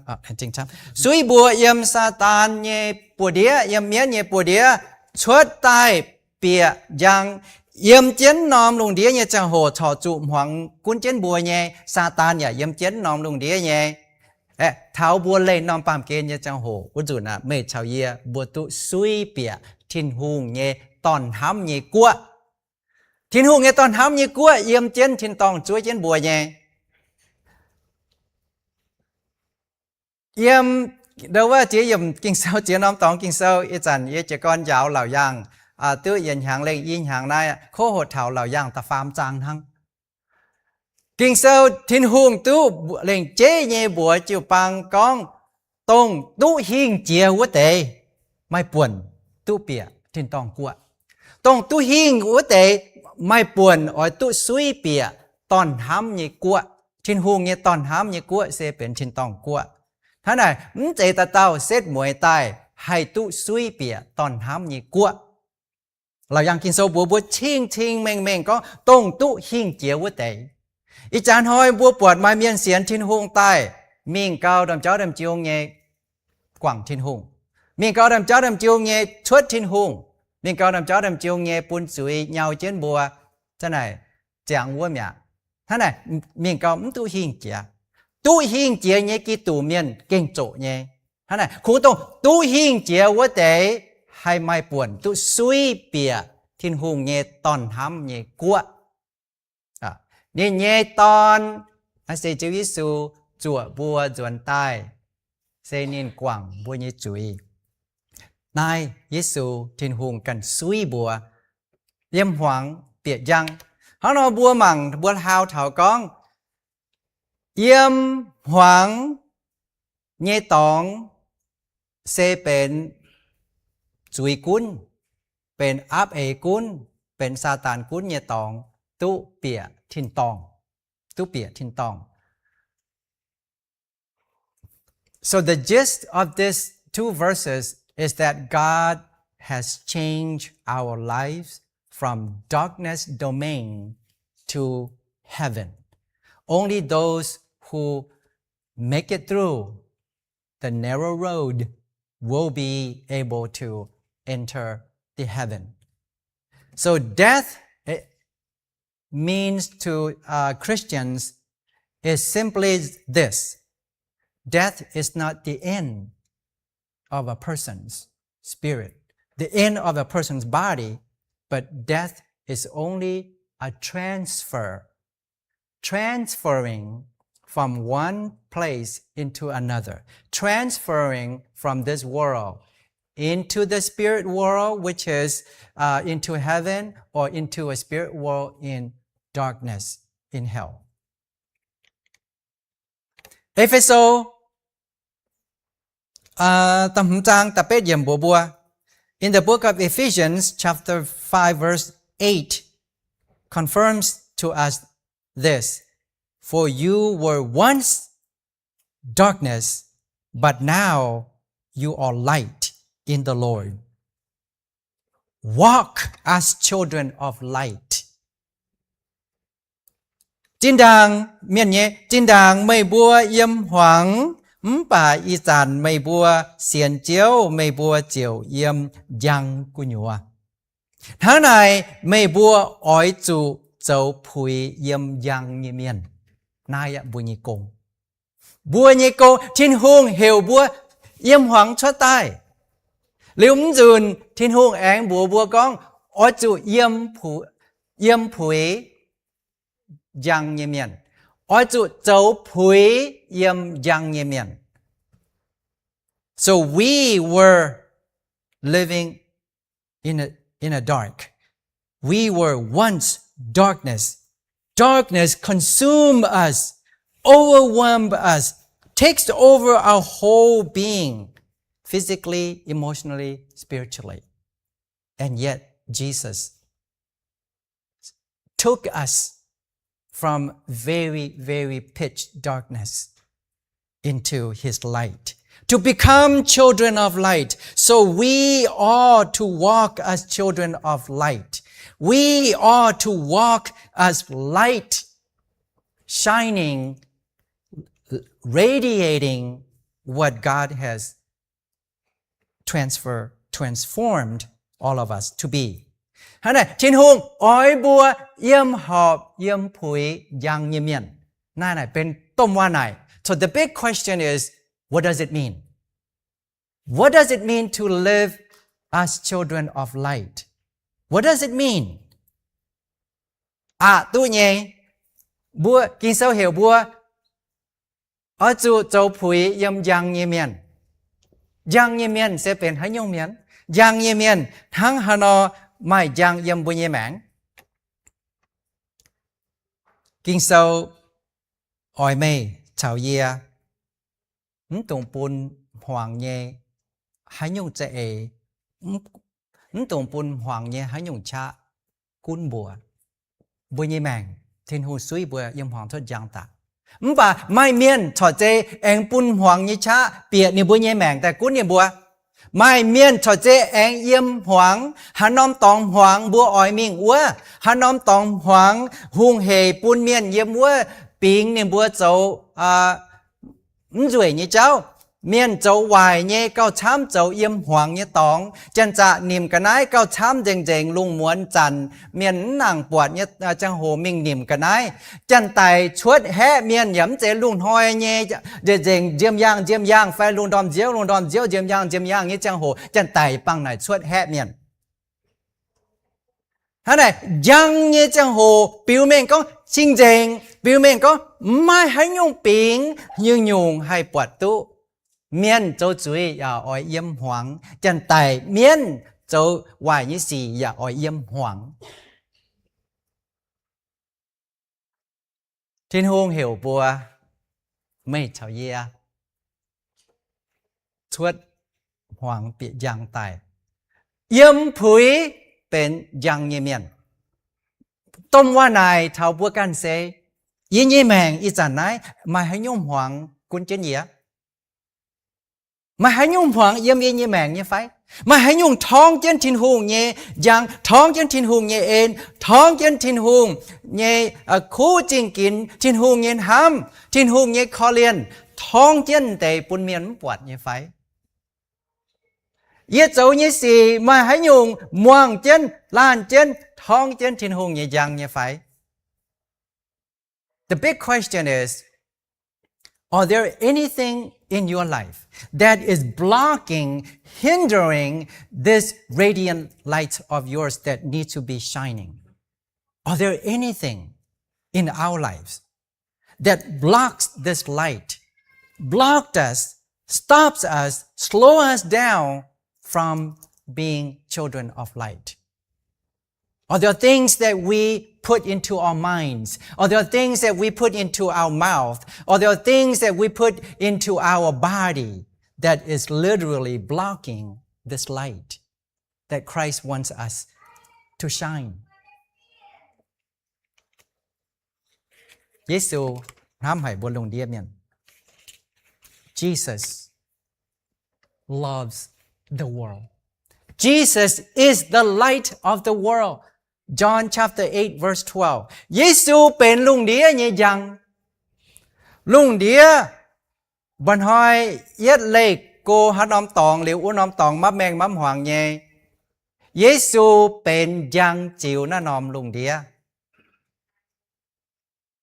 suiv mbuo yiem Saadaan nyei buoz-ndiev, yiem mienv nyei buoz-ndiev, cuotv daaih bieqc njang yiem jienv norm lungh ndiev nyei ziangh hoc, corc zuqc hmuangx gunv jienv mbuo nyei. Saadaan yaac yiem jienv norm lungh ndiev nyei. Aeqv, taux mbuo leih norm baamh gen nyei ziangh hoc wuov nzunc aqv, meih caux yie mbuo duqv suiv bieqc Tin-Hungh nyei dorn-hnamv nyei guoqv. Tin-Hungh nyei dorn-hnamv nyei guoqv yiem jienv tin-dorngh zuov jienv mbuo nyei. Yiem ndo wuov ziex yiemc Ging-Sou, ziex norm dorngx Ging-Sou, ih zanc yie jiez gorn njaaux Laauc Yaangh, duqv yietc hnyangx lengh i hnyangx naaiv, kov hoqc taux Laauc Yaangh da'faam zaang hnangv. Ging-Sou Tin-Hungh duqv lengc jeiv nyei mbuox jiu-baang gorngv, dongh duqv hingh jiex wuov deix maaih buonc duqv bieqc tin-dorngh guoqv. Dongh duqv hingh wuov deix maaih buonc oix duqv suiv bieqc dorn-hnamv nyei guoqv. Tin-Hungh nyei dorn-hnamv nyei guoqv se benx tin-dorngh guoqv. Hnangv naaic, mv zeiz dauh dauh setv mueiz daaih haih duqv suiv bieqc dorn-hnamv nyei guoqv. Laauc Yaangh Ging-Sou mbuox mbuo cing-cing mengh mengh gorngv dongh duqv hingh jiex wuov deix. Ih jaax hnoi mbuo buatc maaih mienh sienx Tin-Hungh daaih, mingh gau ndaamv-jauv ndaamv-jung nyei guangc Tin-Hungh, mingh gau ndaamv-jauv ndaamv-jung nyei cuotv Tin-Hungh, mingh gau ndaamv-jauv ndaamv-jung nyei bun zuiz nyau jienv mbuo, hnangv naaic ziangx wuov mi'aqv. Hnangv naaic, mingh gau mv duqv hingh jiex. Duqv hingh jiex nyei Giduc mienh gengh zoqc nyei. Hnangv naaic, kungx dongh duqv hingh jiex wuov deix haih maaih buonc duqv suiv bieqc Tin-Hungh nyei Dorn-hnamv nyei guoqv. Ninh nyei Dorn, naaiv se Ziouv Yesu, zuoqc mbuo nzuonx daaih, se ninh guangc mbuo nyei zuiz. Naaiv Yesu, Tin-Hungh ganh suiv mbuo, yiem hmuangx bieqc njang. Hnangv nor mbuo mangc, mbuo hlaau taux gorngv, yiem hmuangx nyei dorngx se benx zuiz gunv, benx apv eix gunv, benx Saadaan gunv nyei dorngx, duqv bieqc tin-dorngh, duqv bieqc tin-dorngh. So the gist of these two verses is that God has changed our lives from darkness domain to heaven. Only those who make it through the narrow road will be able to enter the heaven. So death, eh, means to, uh, Christians is simply this. Death is not the end of a person's spirit, the end of a person's body, but death is only a transfer, transferring from one place into another, transferring from this world into the spirit world, which is, uh, into heaven, or into a spirit world in darkness, in hell. E^fe^so, uh, da'hmz zaang da'betv yiemc mbuox mbuo, in the book of Ephesians chapter five verse eight confirms to us this, "For you were once darkness, but now you are light in the Lord. Walk as children of light." Zinh ndaangc, mienh nyei, zinh ndaangc meih mbuo yiem hmuangx, mv baac ih zanc meih mbuo sienx Ziouv, meih mbuo ziouc yiem njang gu'nyuoz. Hnangv naaic meih mbuo oix zuqc zoux puix yiem njang nyei mienh. Naaiv yaac mbuo nyei gong. Mbuo nyei gong, Tin-Hungh heuc mbuo yiem hmuangx cuotv daaih. Liuz mv nzunc Tin-Hungh aengx mbuox mbuo gorngv, oix zuqc yiem pu-, yiem puix njang nyei mienh. Oix zuqc zoux puix yiem njang nyei mienh. So we were living in a, in a dark. We were once darkness. Darkness consume us, overwhelm us, takes over our whole being, physically, emotionally, spiritually. And yet Jesus took us from very, very pitch darkness into his light, to become children of light. So we are to walk as children of light. We are to walk as light, shining, radiating what God has transfer, transformed all of us to be. Hnangv naaic, Tin-Hungh oix mbuo yiem horpc yiem puix njang nyei mienh. Naaiv naaic benx domh waac naaic. So the big question is, what does it mean? What does it mean to live as children of light? What does it mean? Aqc duqv nyei, mbuo Ging-Sou heuc mbuo oix zuqc zoux puix yiem njang nyei mienh. Njang nyei mienh se benx haaix nyungc mienh? Njang nyei mienh hnangv haaix nor maaih njang yiem mbuo nyei maengc? Ging-Sou oix meih caux yie mv dungx bun hmuangx nyei haaix nyungc za'eix, mv, mv dungx bun hmuangx nyei haaix nyungc qaqv gunv mbuo. Mbuo nyei maengc, Tin-Hungh suiv mbuo yiem hmuangx cuotv njang daaih. Mv baac maaih mienh corc zei aengx bun hmuangx nyei qaqv bieqc ninh mbuo nyei maengc daaih gunv ninh mbuo. Maaih mienh corc zei aengx yiem hmuangx, haaix norm dorngx hmuangx mbuo oix mingh wuov, haaix norm dorngx hmuangx hungh heic bun mienh yiem wuov bingx ninh mbuo zoux, aa, mv nzueic nyei jauv. Mienh zoux waaic nyei gauh camv zoux yiem hmuangx nyei dorngx. Janx-zaqc nimc ga'naaiv gauh camv nzengc-nzengc, lungh muonz zanc mienh mv nangc buatc nyei, aa, ziangh hoc mingh nimc ga'naaiv. Janx-daic cuotv haeqv mienh yaac mv zeiz lungh hnoi nyei, nzengc-nzengc nziemh yaangh nziemh yaangh fai lungh ndorm nziouv lungh ndorm nziouv, nziemh yaangh nziemh yaangh nyei ziangh hoc, janx-daic bangh naaic cuotv haeqv mienh. Hnangv naaic, njang nyei ziangh hoc biux mengh gorngv cing-nzengc, biux mengh gorngv maiv maaih haaix nyungc bingx nyungc-nyungc haih buatc duqv. Mienh zoux zuiz yaac oix yiem hmuangx, janx-daic mienh zoux waaic nyei sic yaac oix yiem hmuangx. Tin-Hungh heuc mbuo, meih caux yie cuotv hmuangx bieqc njang daaih, yiem puix benx njang nyei mienh. Domh waac naaic taux mbuo ganh se, yie nyei maengc ih zanc naaiv maaih haaix nyungc hmuangx gunv jienv yie? Maaih haaix nyungc hmuangx yiem yie nyei maengc nyei fai? Maaih haaix nyungc torngv jienv Tin-Hungh nyei njang, torngv jienv Tin-Hungh nyei en, torngv jienv Tin-Hungh nyei kuv zingh ginx, Tin-Hungh nyei hnamv, Tin-Hungh nyei korv-lienh, torngv jienv deix bun mienh mv buatc nyei fai? Yie zoux nyei sic maaih haaix nyungc muangh jienv, laanh jienv, torngv jienv Tin-Hungh nyei njang nyei fai? The big question is, are there anything in your life that is blocking, hindering this radiant light of yours that needs to be shining? Are there anything in our lives that blocks this light, blocked us, stops us, slow us down from being children of light? Are there things that we put into our minds? Are there things that we put into our mouth? Are there things that we put into our body that is literally blocking this light that Christ wants us to shine? Yesu hnamv haic mbuo lungh ndiev mienh. Jesus loves the world. Jesus is the light of the world. John chapter eight, verse twelve. Yesu benx lungh ndiev nyei njang. Lungh ndiev mba'hnoi yietv leih go haaix norm dorngx liuz wuov norm dorngx mapv maengh mapv hmuangx nyei. Yesu benx njang ziux naaiv norm lungh ndiev.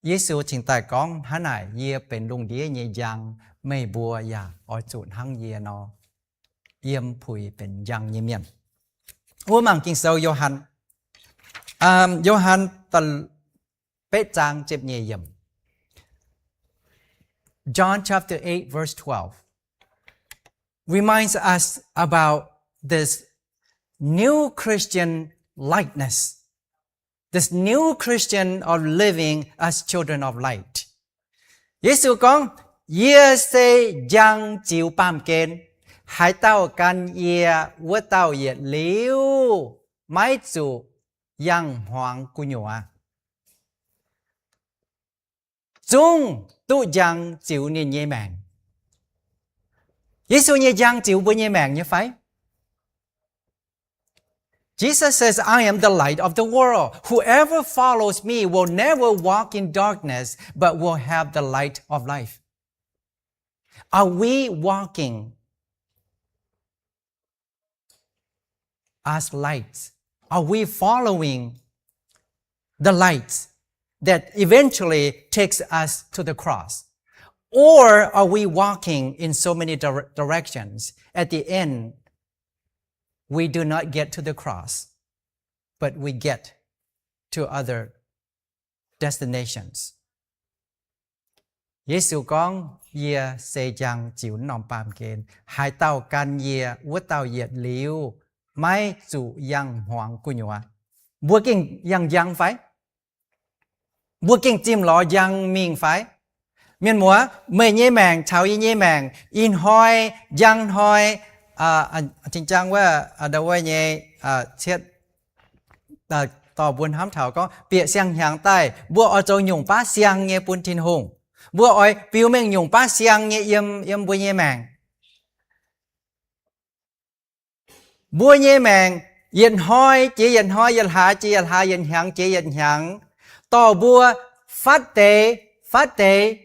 Yesu cingx daaih gorngv hnangv naaic, yie benx lungh ndiev nyei njang, meih mbuo yaac oix zuqc hnangv yie nor, yiem puix benx njang nyei mienh. Wuov mangc Ging-Sou Yo^han, Yo^han betv zaang ziepc nyeic yiemc. John chapter eight, verse twelve reminds us about this new Christian likeness, this new Christian of living as children of light. Yesu gorngv, yie se njang ziux baamh gen. Haaix dauh gan yie, wuov dauh yietc liuz maiv zuqc yangh hmuangx gu'nyuoz, zungv duqv njang ziux ninh nyei maengc. Yesu nyei njang ziux mbuo nyei maengc nyei fai? Jesus says, I am the light of the world. Whoever follows me will never walk in darkness, but will have the light of life. Are we walking as lights? Are we following the light that eventually takes us to the cross? Or are we walking in so many dire-, directions? At the end, we do not get to the cross, but we get to other destinations. Yesu gorngv, yie se njang ziux norm baamh gen. Haaix dauh gan yie, wuov dauh yietc liuz maiv zuqc yangh hmuangx gu'nyuoz. Mbuo gengh yangh njang fai? Mbuo gengh zimh lorz njang mingh fai? Mienh muoz, meih nyei maengc caux yie nyei maengc ih hnoi, njang hnoi, tin-njang wuov, ndau wuov nyei, cietv, dorh mbuo hnamv taux gorngv bieqc siang-hnyangx daaih mbuo oix zoux nyungc baav siang nyei bun Tin-Hungh. Mbuo oix biux mengh nyungc baav siang nyei yiem, yiem mbuo nyei maengc. Mbuo nyei maengc yietc hnoi jiex yietc hnoi, yietc hlaax jiex yietc hlaax, yietc hnyangx jiex yietc hnyangx, dorh mbuo fatv deix fatv deix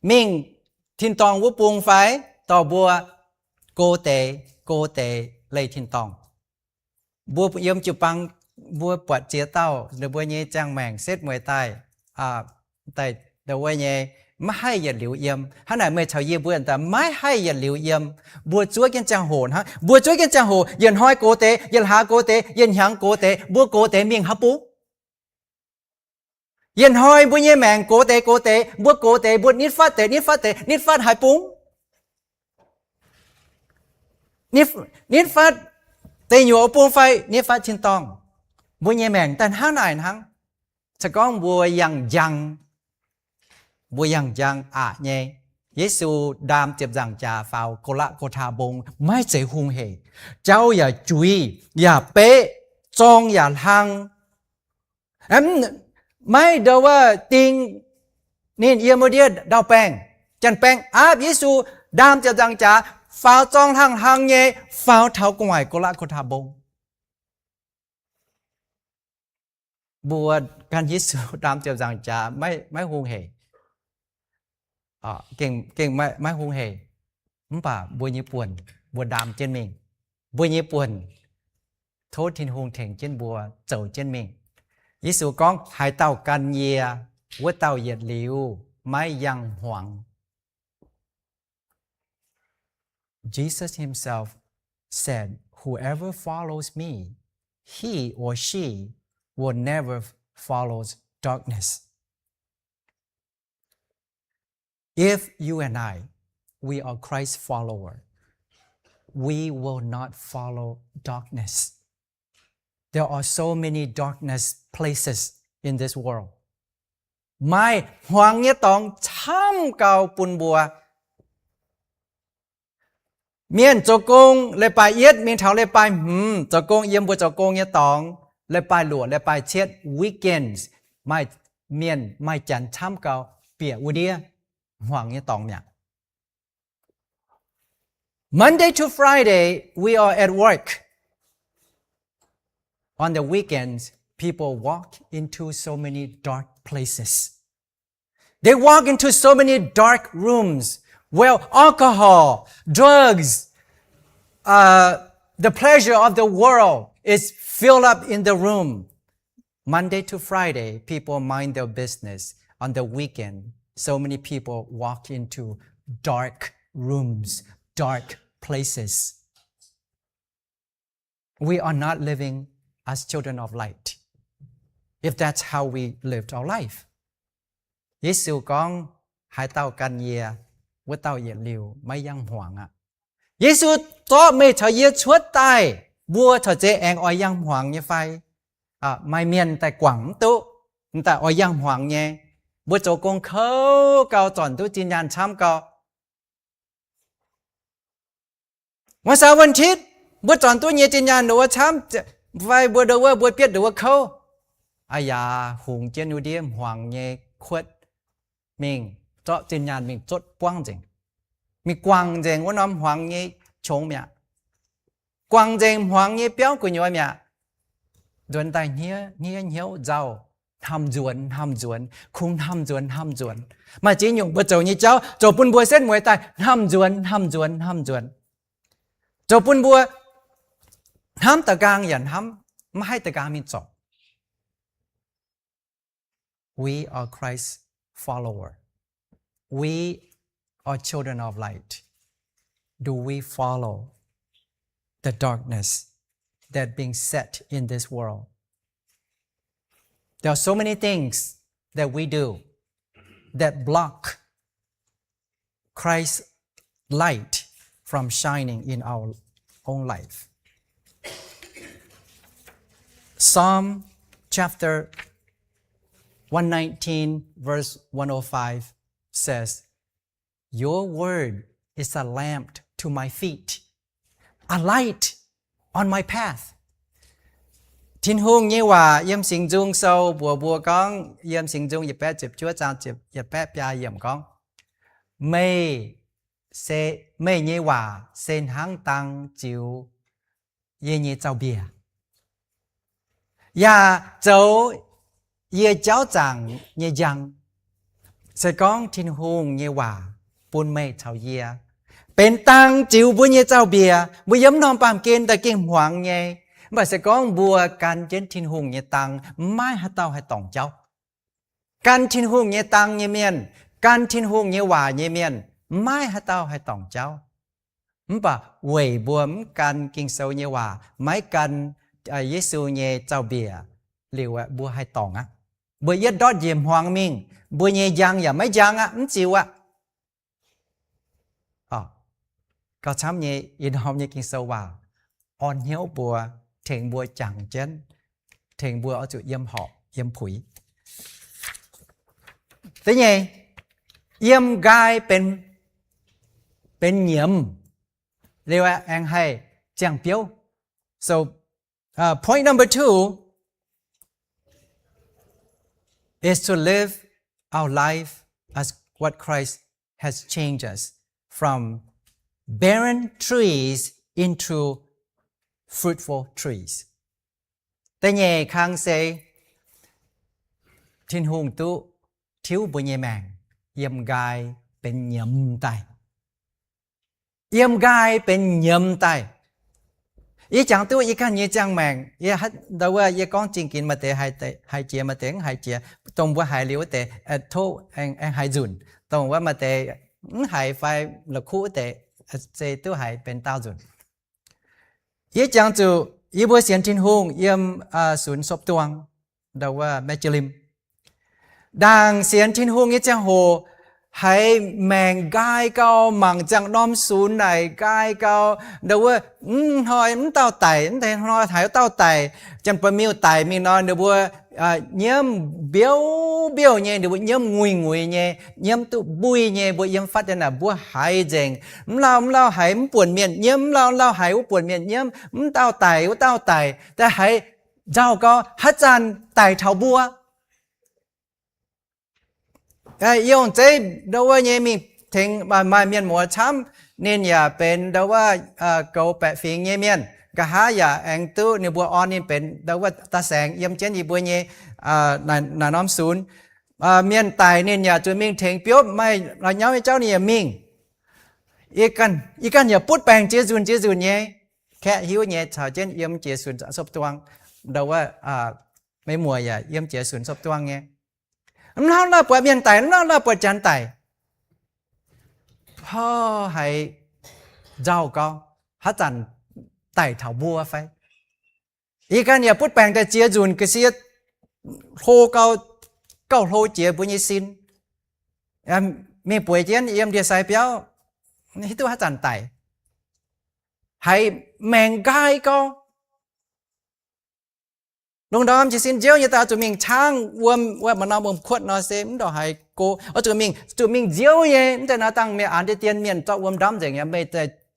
mingh tin-dorngh wuov bung fai dorh mbuo go deix go deix leih tin-dorngh. Mbuo yiem jiu-baang mbuo buatc ziex dauh ninh mbuo nyei ziangh maengc setv mueiz daaih, daaih ndau wuov nyei maiv haih yietc liuz yiem. Hnangv naaic meih caux yie mbuo daaih maiv haih yietc liuz yiem. Mbuo zuov jienv ziangh hoc hnangv, mbuo zuov jienv ziangh hoc, yietc hnoi gox deix, yietc hlaax gox deix, yietc hnyangx gox deix, mbuo gox deix mingh haaix bung? Yietc hnoi mbuo nyei maengc gox deix gox deix, mbuo gox deix, mbuo nitv fatv deix nitv fatv deix, nitv fatv haaix bung? Nitv, nitv fatv deic nyuoqc bung fai nitv fatv tin-dorngh? Mbuo nyei maengc daaih hnangv naaic hnangv. Se gorngv mbuo yangh njang, mbuo yangh njang aqc nyei. Yesu ndaam ziepc nzaangc jaax faaux Go^laa^go^taa Mbong maiv zeiz hungh hec. Jauv yaac juiz, yaac beqv, zorng yaac hlang. Maiv ndau wuov ding ninh yiem wuov ndiev ndau-baengh, janx-baengh aapv Yesu ndaam ziepc nzaangc jaax faaux zorng hlang hlang nyei faaux taux gu'nguaaic Go^laa^go^taa Mbong. Mbuo gan Yesu ndaam ziepc nzaangc jaax maiv, maiv hungh hec. Gengh, gengh maiv, maiv hungh hec. Mv baac mbuo nyei buonc mbuo ndaam jienv mingh. Mbuo nyei buonc tov Tin-Hungh tengx jienv mbuo zoux jienv mingh. Yesu gorngv, haaix dauh gan yie, wuov dauh yietc liuz maiv yangh hmuangx. Jesus himself said, whoever follows me, he or she will never follows darkness. If you and I, we are Christ follower, we will not follow darkness. There are so many darkness places in this world. Maaih hmuangx nyei dorngx camv gau bun mbuo. Mienh zoux gong leiz-baaix yietv mingh taux leiz-baaix hmz zoux gong yiem mbuo zoux gong nyei dorngx, leiz-baaix luoqc, leiz-baaix cietv, weekends, maaih mienh maaih janx camv gau bieqc wuov ndiev hmuangx nyei dorngx mi'aqv. Monday to Friday, we are at work. On the weekends, people walk into so many dark places. They walk into so many dark rooms where alcohol, drugs, uh, the pleasure of the world is filled up in the room. Monday to Friday, people mind their business. On the weekend, so many people walk into dark rooms, dark places. We are not living as children of light if that's how we lived our life. Yesu gorngv, haaix dauh gan yie, wuov dauh yietc liuz maiv yangh hmuangx aqv. Yesu zorqv meih caux yie cuotv daaih, mbuo corc zeiz aengx oix yangh hmuangx nyei fai? Maaih mienh daaih guangc mv duqv, m'daaih oix yangh hmuangx nyei. Mbuo zoux gong kouv gau, zornc duqv zinh nyaanh camv gau. Wuov saax wuonh titv, mbuo zornc duqv nyei zinh nyaanh ndongc wuov camv, fai mbuo ndongc wuov, mbuo bietv ndongc wuov kouv. Aa yaac hungx jienv wuov ndiev hmuangx nyei kuotv mingh, zorqv zinh nyaanh mingh zotv buangv nzengc. Mingh guangc nzengc wuov norm hmuangx nyei qongx mi'aqv. Guangc nzengc hmuangx nyei biauv gu'nyuoz mi'aqv. Nzuonx daaih hniev hniev hnyouv nzauh, hnamv nzuonx hnamv nzuonx, kungx hnamv nzuonx hnamv nzuonx. Maaih ziex nyungc mbuo zoux nyei jauv zoux bun mbuo setv mueiz daaih hnamv nzuonx hnamv nzuonx hnamv nzuonx. Zoux bun mbuo hnamv da'nqaang yaac hnamv maiv haih da'nqaang mingh zorc. We are Christ follower. We are children of light. Do we follow the darkness that being set in this world? There are so many things that we do that block Christ's light from shining in our own life. Psalm chapter one nineteen, verse one oh five says, Your word is a lamp to my feet, a light on my path. Tin-Hungh nyei waac yiem Singx Nzung Sou mbuox mbuo gorngv, yiem Singx Nzung yietc baeqv ziepc juov zaang yietc baeqv biaa yiemc gorngv, Meih se, meih nyei waac se hnangv dang ziux yie nyei zaux-mbiec, yaac zoux yie jauv zaangc nyei njang. Se gorngv Tin-Hungh nyei waac bun meih caux yie benx dang ziux mbuo nyei zaux-mbiec, mbuo yiem norm baamh gen daaih gengh hmuangx nyei. Mv baac se gorngv mbuo gan jienv Tin-Hungh nyei dang, maiv haaix dauh haih dorngc jauv. Gan Tin-Hungh nyei dang nyei mienh, Gan Tin-Hungh nyei waac nyei mienh, maiv maaih haaix dauh haih dorngc jauv. Mv baac weic mbuo mv gan Ging-Sou nyei waac, maiv gan Yesu nyei zaux-mbiec liuz, mbuo haih dorngc aqv. Mbuo yietv ndortv njiec hmuangx mingh, mbuo nyei njang yaac maiv njang aqv, mv ziux aqv. Gauh camv nyei, ih norm nyei Ging-Sou waac orn hnyouv mbuo, tengx mbuo jangx jienv, tengx mbuo oix zuqc yiem horpc yiem puix. Da'nyeic, yiem nqaai benx, benx nyiemz, liuz aengx haih ziangh biouv. So, point number two is to live our life as what Christ has changed us from barren trees into fruitful trees. Da'nyeic kang se Tin-Hungh duqv tiuv mbuo nyei maengc yiem nqaai benx nyiemz daaih. Yiem nqaai benx nyiemz daaih. Yie jangx duqv yie ganh nyei ziangh maengc, yie, ndau wuov yie gorngv zingh ginx maaih deix haiz jiex, maaih deix mv haiz jiex. Dongh mbuo haiz liuz wuov deix, tov aengx haiz nzunc. Dongh wuov maaih deix mv haiz fai la'kuqv wuov deix, se duqv haiz benx daauh nzunc. Yie jangx zuqc yie mbuo sienx Tin-Hungh yiem sunx Sopv Duang, ndau wuov Mejaalim. Ndaangc sienx Tin-Hungh nyei ziangh hoc, haiz maengc nqaai gau, mangc ziangh norm sunx naaic nqaai gau, ndau wuov mv hnoi mv dauh daic, mv hnoi haiz wuov dauh daic, janx-buonc miuh daic mingh nor, ninh mbuo nyiemv mbiouv mbiouh nyei, ninh mbuo nyiemv nguiz nguiz nyei, nyiemv duqv mbuih nyei, mbuo yiem fatv deix naaic mbuo haiz nzengc. Mv lauh mv lauh haiz mv buonc mienh nyiemv, mv lauh mv lauh haiz wuov buonc mienh nyiemv, mv dauh daic wuov dauh daic, daaih haiz nzauh gau, haaix zanc daic taux mbuo. Yie ong-zeiv ndau wuov nyei mingh tengx maaih mienh muoz camv, ninh yaac benx ndau wuov goux baeqc fingx nyei mienh. Nqa'haav yaac aengx duqv ninh mbuo orn ninh benx ndau wuov daa saengx yiem jienv yie mbuo nyei naaic norm sunx. Mienh daic ninh yaac zuqc mingh tengx biopv, maaih la'nyauv nyei jauv ninh yaac mingh. Yie ganh yaac butv baengc jiex nzunc jiex nzunc nyei. Kaeqv hiuv nyei caux jienv yiem jiex sunx Sopv Duang, ndau wuov maiv muoz yaac yiem jiex sunx Sopv Duang nyei. Mv lauh lauh buatc mienh daic, mv lauh lauh buatc janx daic. Hov, haiz nzauh gau, haaix zanc daic taux mbuo fai? Yie ganh yaac butv baengc daaih ziex nzunc ga'sie, hlo gau, gauh hlo jiex mbuo nyei sin. Mingh bueix jienv yiem ndie-sai biauv, hiuv duqv haaix zanc daic. Haiz maengc nqaai gau. Lungh ndorm jiez sin nziouv nyei daaih oix zuqc mingh caangv wuom, wuom maaih norm wuom-kuotv nor se mv ndongc haaix go. Oix zuqc mingh, zuqc mingh nziouv nyei. Mv zeiz nor dangh mienh aanx deix dien mienh zorqv wuom ndamv nzengc, meih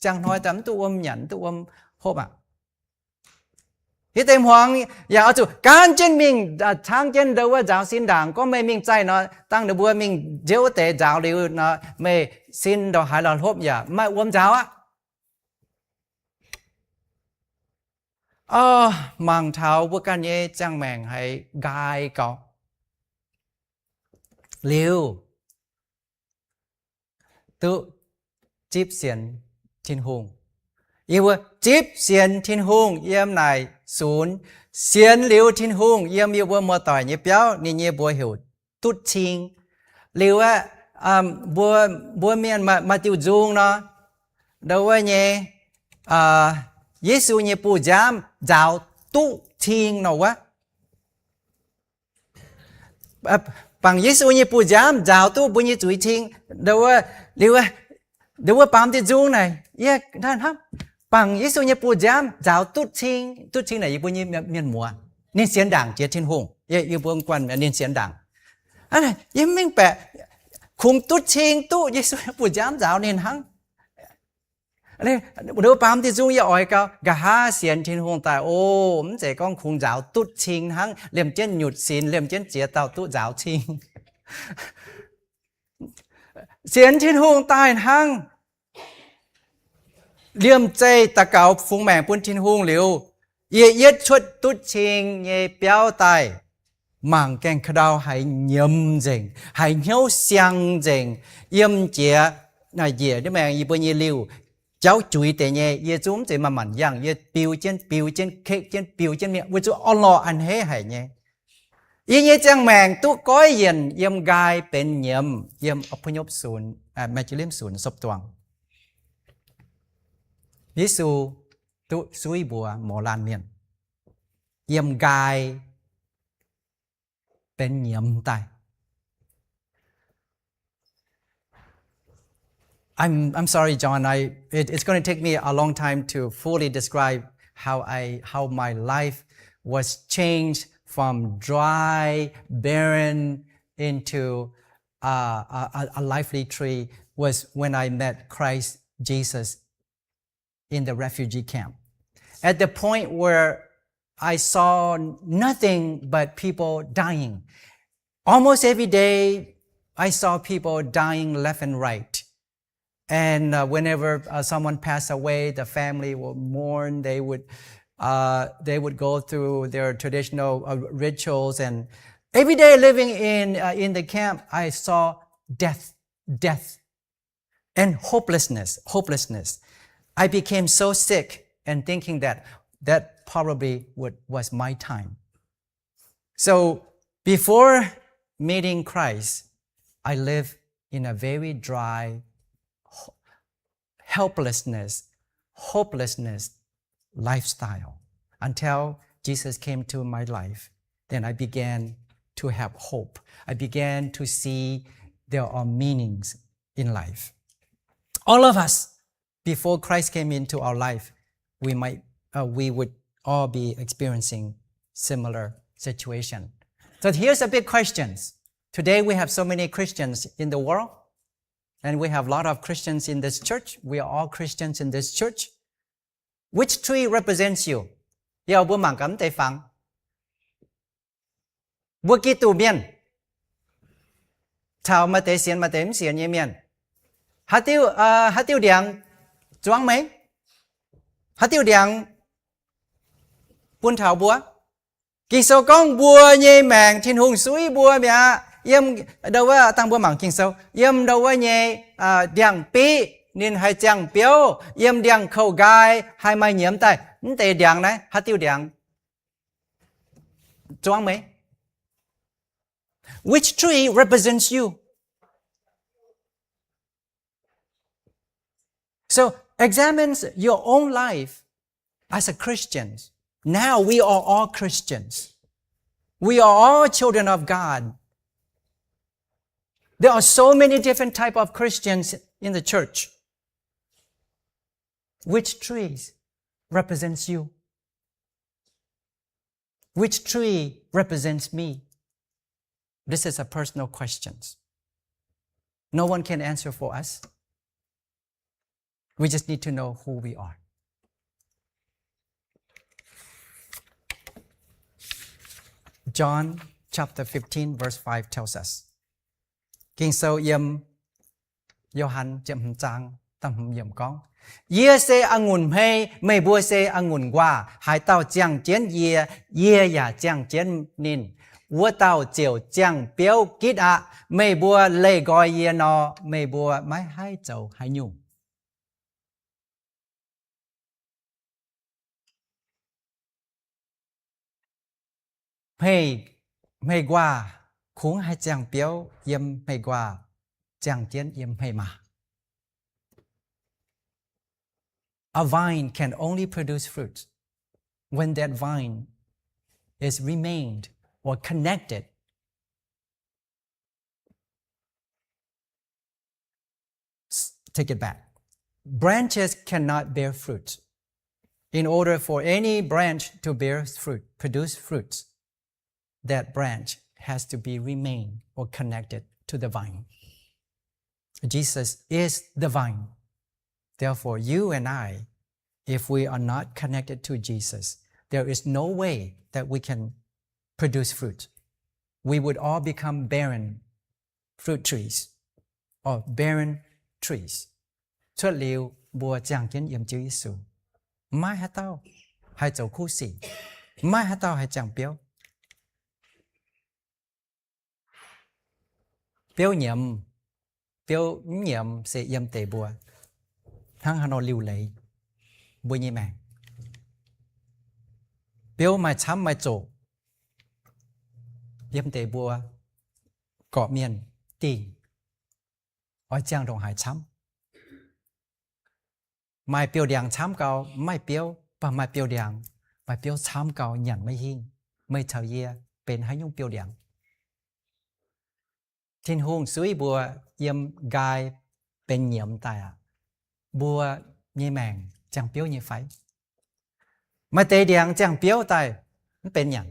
ziangh hnoi daaih mv duqv wuom nyanc, mv duqv wuom hopv aqv. Hiuv deix hmuangx yaac oix zuqc gaanv jienv mingh caangv jienv ndau wuov nzaaux sin ndaangc. Gorngv meih mingh zaih nor, dangh ninh mbuo mingh nziouv deix nzaaux liuz nor, meih sin ndongc haaix lorz hopv yaac mv maaih wuom nzaaux aqv. Mangc taux mbuo ganh nyei ziangh maengc haiz nqaai gau liuz, duqv zipv sienx Tin-Hungh. Yie mbuo zipv sienx Tin-Hungh yiem naaic sunx, sienx liuz Tin-Hungh yiem yie mbuo muoz-doic nyei biauv, ninh nyei mbuox heuc Dutv Cing. Liuz aeqv, mbuo, mbuo mienh maaih diuh nzung nor, ndau wuov nyei, Yesu nyei buoz-nziaamv nzaaux duqv cing nor wuov. Bangc Yesu nyei buoz-nziaamv nzaaux duqv mbuo nyei zuiz cing. Ndau wuov, liuz, ndau wuov baamz diuh nzung naaic, yie hnamv, bangc Yesu nyei buoz-nziaamv nzaaux duqv cing. Duqv cing naaic yie mbuo nyei mienh muoz, ninh sienx ndaangc jiex Tin-Hungh. Yie mbuo guanh ninh sienx ndaangc. Yie mv mengh baeqc, kungx duqv cing duqv Yesu nyei buoz-nziaamv nzaaux ninh hnangv. Ndau wuov baamz diuh nzung yie oix gau, nqa'haav sienx Tin-Hungh daaih, o, mv zeiz gorngv kungx nzaaux duqv cing hnangv, liemh jienv nyutc sinx, liemh jienv ziex dauh duqv nzaaux cing. Sienx Tin-Hungh daaih hnangv, liemh zeih daux gaux fungx maengc bun Tin-Hungh liuz, yie yietv cuotv duqv cing nyei biauv daaih, mangc gaengh ka'ndau haiz nyiemz nzengc, haiz hnyouv siang nzengc, yiem jiex naaic njiec maengx yie mbuo nyei liuh, jauv juix deix nyei, yie zungv mv zeiz manc-manc yangh, yie biu jienv, biu jienv, kekv jienv, biu jienv mingh, weic zuqc orn-lorqc a'hneiv haic nyei. Yie nyei ziangh maengc duqv goiv yienc yiem nqaai benx nyiemz, yiem Apv Nyopv Sunx, Maajilimv Sunx sopv-duangh. Yesu duqv suiv mbuox mouz laanh mienh, yiem nqaai benx nyiemz daaih. I'm, I'm sorry, John. I, it, it's going to take me a long time to fully describe how I, how my life was changed from dry, barren into, uh, a, a, a lively tree was when I met Christ Jesus in the refugee camp. At the point where I saw nothing but people dying. Almost every day, I saw people dying left and right. And, uh, whenever, uh, someone passed away, the family would mourn. They would, uh, they would go through their traditional, uh, rituals. And every day living in, uh, in the camp, I saw death, death, and hopelessness, hopelessness. I became so sick and thinking that that probably would, was my time. So before meeting Christ, I lived in a very dry, ho-, helplessness, hopelessness lifestyle until Jesus came to my life. Then I began to have hope. I began to see there are meanings in life. All of us, before Christ came into our life, we might, uh, we would all be experiencing similar situation. So here's a big question. Today we have so many Christians in the world, and we have a lot of Christians in this church. We are all Christians in this church. Which tree represents you? Yie mbuo mangc gaax mv deix fangx. Mbuo Giduc mienh caux maaih deix sienx maaih deix mv sienx nyei mienh. Haaix diuh, haaix diuh ndiangx zuangx meih? Haaix diuh ndiangx bun taux mbuo? Ging-Sou gorngv mbuo nyei maengc Tin-Hungh suiv mbuo mi'aqv. Yiem ndo wuov dangh mbuo mangc Ging-Sou, yiem ndo wuov nyei ndiangx-biqv ninh haih ziangh biouv, yiem ndiangx-koux nqaai haih maaih nyiemz daaih. Mv deix ndiangx naaiv haaix diuh ndiangx zuangx meih? Which tree represents you? So examine your own life as a Christian. Now we are all Christians. We are all children of God. There are so many different type of Christians in the church. Which trees represents you? Which tree represents me? This is a personal question. No one can answer for us. We just need to know who we are. John chapter fifteen, verse five tells us. Ging-Sou yiem Yo^han ziepc hmz zaang da'hmz yiemc gorngv, Yie se a'ngunc hmei, meih mbuo se a'ngunc nquaah. Haaix dauh ziangh jienv yie, yie yaac ziangh jienv ninh. Wuov dauh ziouc ziangh biouv gitv aqv. Meih mbuo leih nqoi yie nor, meih mbuo maiv haih zoux haaix nyungc. Hmei, hmei nquaah kungx haih ziangh biouv yiem hmei nquaah ziangh jienv yiem hmei maah. A vine can only produce fruit when that vine is remained or connected. S-, take it back. Branches cannot bear fruit. In order for any branch to bear fruit, produce fruit, that branch has to be remain or connected to the vine. Jesus is the vine. Therefore, you and I, if we are not connected to Jesus, there is no way that we can produce fruit. We would all become barren fruit trees or barren trees. Cuotv liuz mbuo ziangh jienv yiem Ziouv Yesu, maiv haaix dauh haih zoux kuv sic, maiv haaix dauh haih ziangh biouv. Biouv nyiemz, biouv mv nyiemz se yiem deix mbuo hnangv haaix nor liuc leiz mbuo nyei maengc. Biouv maaih camv maaih zoqc, yiem deix mbuo gorqv-mienh dingh oix ziangh ndongc haaix camv. Maaih biouv-ndiangx camv gau mv maaih biouv, mv baac maaih biouv-ndiangx, maaih biouv camv gau nyanc maiv hingh. Meih caux yie benx haaix nyungc biouv-ndiangx? Tin-Hungh suiv mbuo yiem nqaai benx nyiemz daaih aqv. Mbuo nyei maengc ziangh biouv nyei fai? Maaih deix ndiangx ziangh biouv daaih mv benx nyanc.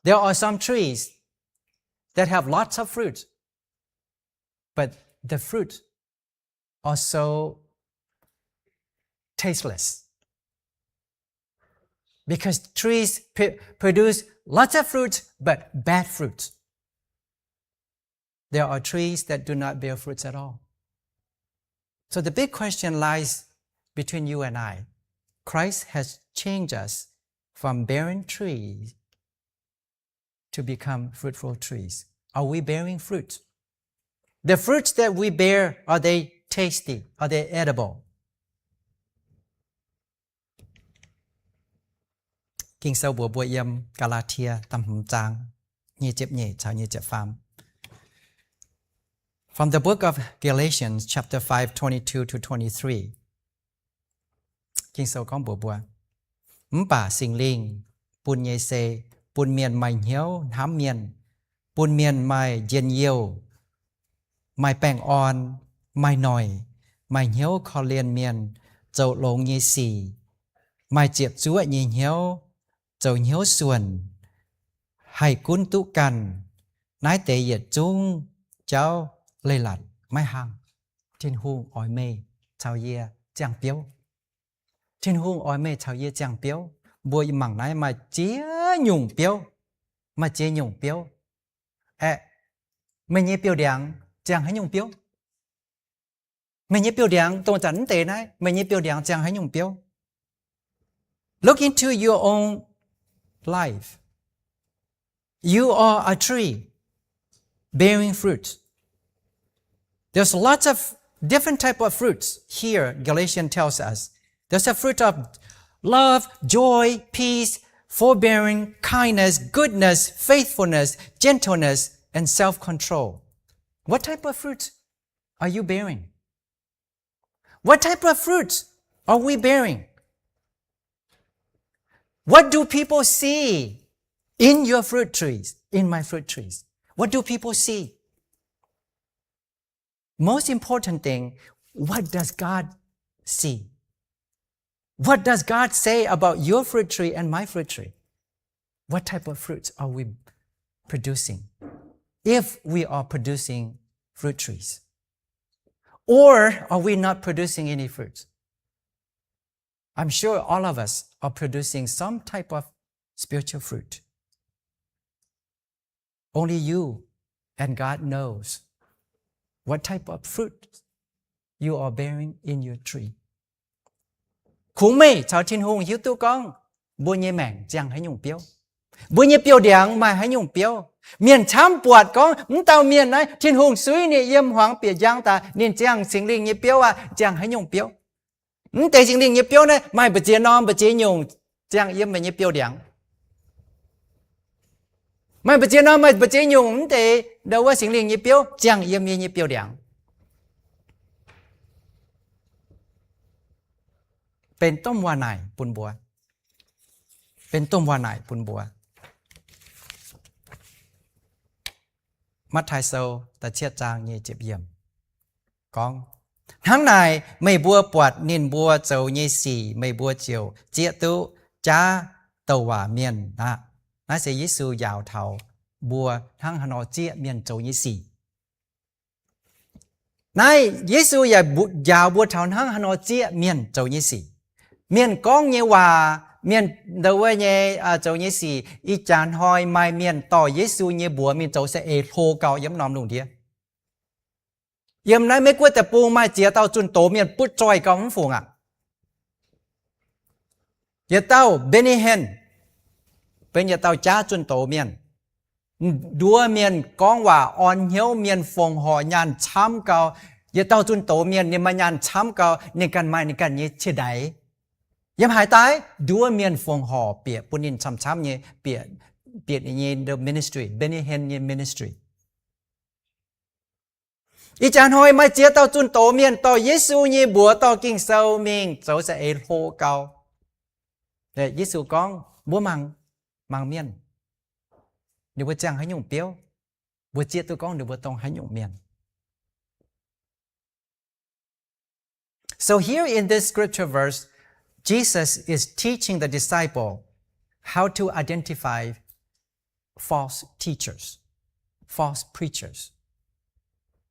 There are some trees that have lots of fruit, but the fruit are so tasteless. Because trees p- produce lots of fruit, but bad fruit. There are trees that do not bear fruits at all. So the big question lies between you and I. Christ has changed us from barren trees to become fruitful trees. Are we bearing fruit? The fruits that we bear, are they tasty? Are they edible? Ging-Sou mbuox mbuo yiem Gaa^laa^tie da'hmz zaang nyic ziepc nyeic caux nyic ziepc faam. From the book of Galatians, chapter five, twenty-two to twenty-three. Ging-Sou gorngv mbuox mbuo, mv baac Singx Lingh bun nyei se bun mienh maaih hnyouv hnamv mienh, bun mienh maaih njien-youh, maaih baengh orn, maaih noic, maaih hnyouv korv-lienh mienh, zoux longx nyei sic, maaih ziepc zuoqv nyei hnyouv, zoux hnyouv suonc, haih gunv duqv ganh. Naaiv deix yietc zungv jauv leiz-latc maiv haangh. Tin-Hungh oix meih caux yie ziangh biouv. Tin-Hungh oix meih caux yie ziangh biouv. Mbuo mangc naaiv maaih ziex nyungc biouv, maaih ziex nyungc biouv. Aeqv, meih nyei biouv-ndiangx ziangh haaix nyungc biouv? Meih nyei biouv-ndiangx dongh zanc mv deix naaiv, meih nyei biouv-ndiangx ziangh haaix nyungc biouv? Look into your own life. You are a tree bearing fruit. There's lots of different type of fruits here, Galatians tells us. There's a fruit of love, joy, peace, forbearing, kindness, goodness, faithfulness, gentleness, and self-control. What type of fruit are you bearing? What type of fruit are we bearing? What do people see in your fruit trees, in my fruit trees? What do people see? Most important thing, what does God see? What does God say about your fruit tree and my fruit tree? What type of fruits are we producing? If we are producing fruit trees, or are we not producing any fruits? I'm sure all of us are producing some type of spiritual fruit. Only you and God knows what type of fruit you are bearing in your tree. Kungx meih caux Tin-Hungh hiuv duqv gorngv mbuo nyei maengc ziangh haaix nyungc biouv. Mbuo nyei biouv-ndiangx maaih haaix nyungc biouv. Mienh camv buatc gorngv mv dauh mienh naaiv Tin-Hungh suiv ninh yiem hmuangx bieqc njang daaih, ninh ziangh Singx Lingh nyei biouv aqv, ziangh haaix nyungc biouv. Mv deix Singx Lingh nyei biouv naaiv maaih mbu'ziex norm mbu'ziex nyungc ziangh yiem meih nyei biouv-ndiangx. Maaih mbu'ziex norm maaih mbu'ziex nyungc mv deix ndau wuov Singx Lingh nyei biouv ziangh yiem yie nyei biouv-ndiangx. Benx domh waac-naaic bun mbuo. Benx domh waac-naaic bun mbuo. Matv^taai Sou da'cietv zaang nyic ziepc yiemc gorngv, hnangv naaic meih mbuo buatc ninh mbuo zoux nyei sic, meih mbuo ziouc zieqv duqv jaav douc waac mienh aqv. Naaiv se Yesu njaaux taux mbuo hnangv haaix nor zieqv mienh zoux nyei sic. Naaiv Yesu yaac njaaux mbuo taux hnangv haaix nor zieqv mienh zoux nyei sic. Mienh gorngv nyei waac, mienh ndau wuov nyei zoux nyei sic, ih jaax hnoi maaih mienh dorh Yesu nyei mbuox mingh zoux saeng-eix hlo gau yiem norm lungh ndiev. Yiem naaiv Meiv Guoqv deic-bung maaih ziex dauh zunh doz mienh butv zoih gau mv fungc aqv. Yietc dauh Benny Hinn benx yietc dauh jaav zunh doz mienh. Nduov mienh gorngv waac orn hnyouv, mienh fongc horc nyaanh camv gau. Yietc dauh zunh doz mienh ninh maaih nyaanh camv gau, ninh ganh maaih ninh ganh nyei cie-ndaix. Yiem haaix daaih nduov mienh fongc horc bieqc bun ninh camv-camv nyei bieqc bieqc ninh nyei ministry, Benny Hinn nyei ministry. Ih jaax hnoi maaih ziex dauh zunh doz mienh dorh Yesu nyei mbuox dorh Ging-Sou mingh zoux za'eix hlo gau. Yesu gorngv, mbuo mangc, mangc mienh, ninh mbuo ziangh haaix nyungc biouv, mbuo zieqv duqv gorngv ninh mbuo dongh haaix nyungc mienh. So here in this scripture verse, Jesus is teaching the disciple how to identify false teachers, false preachers.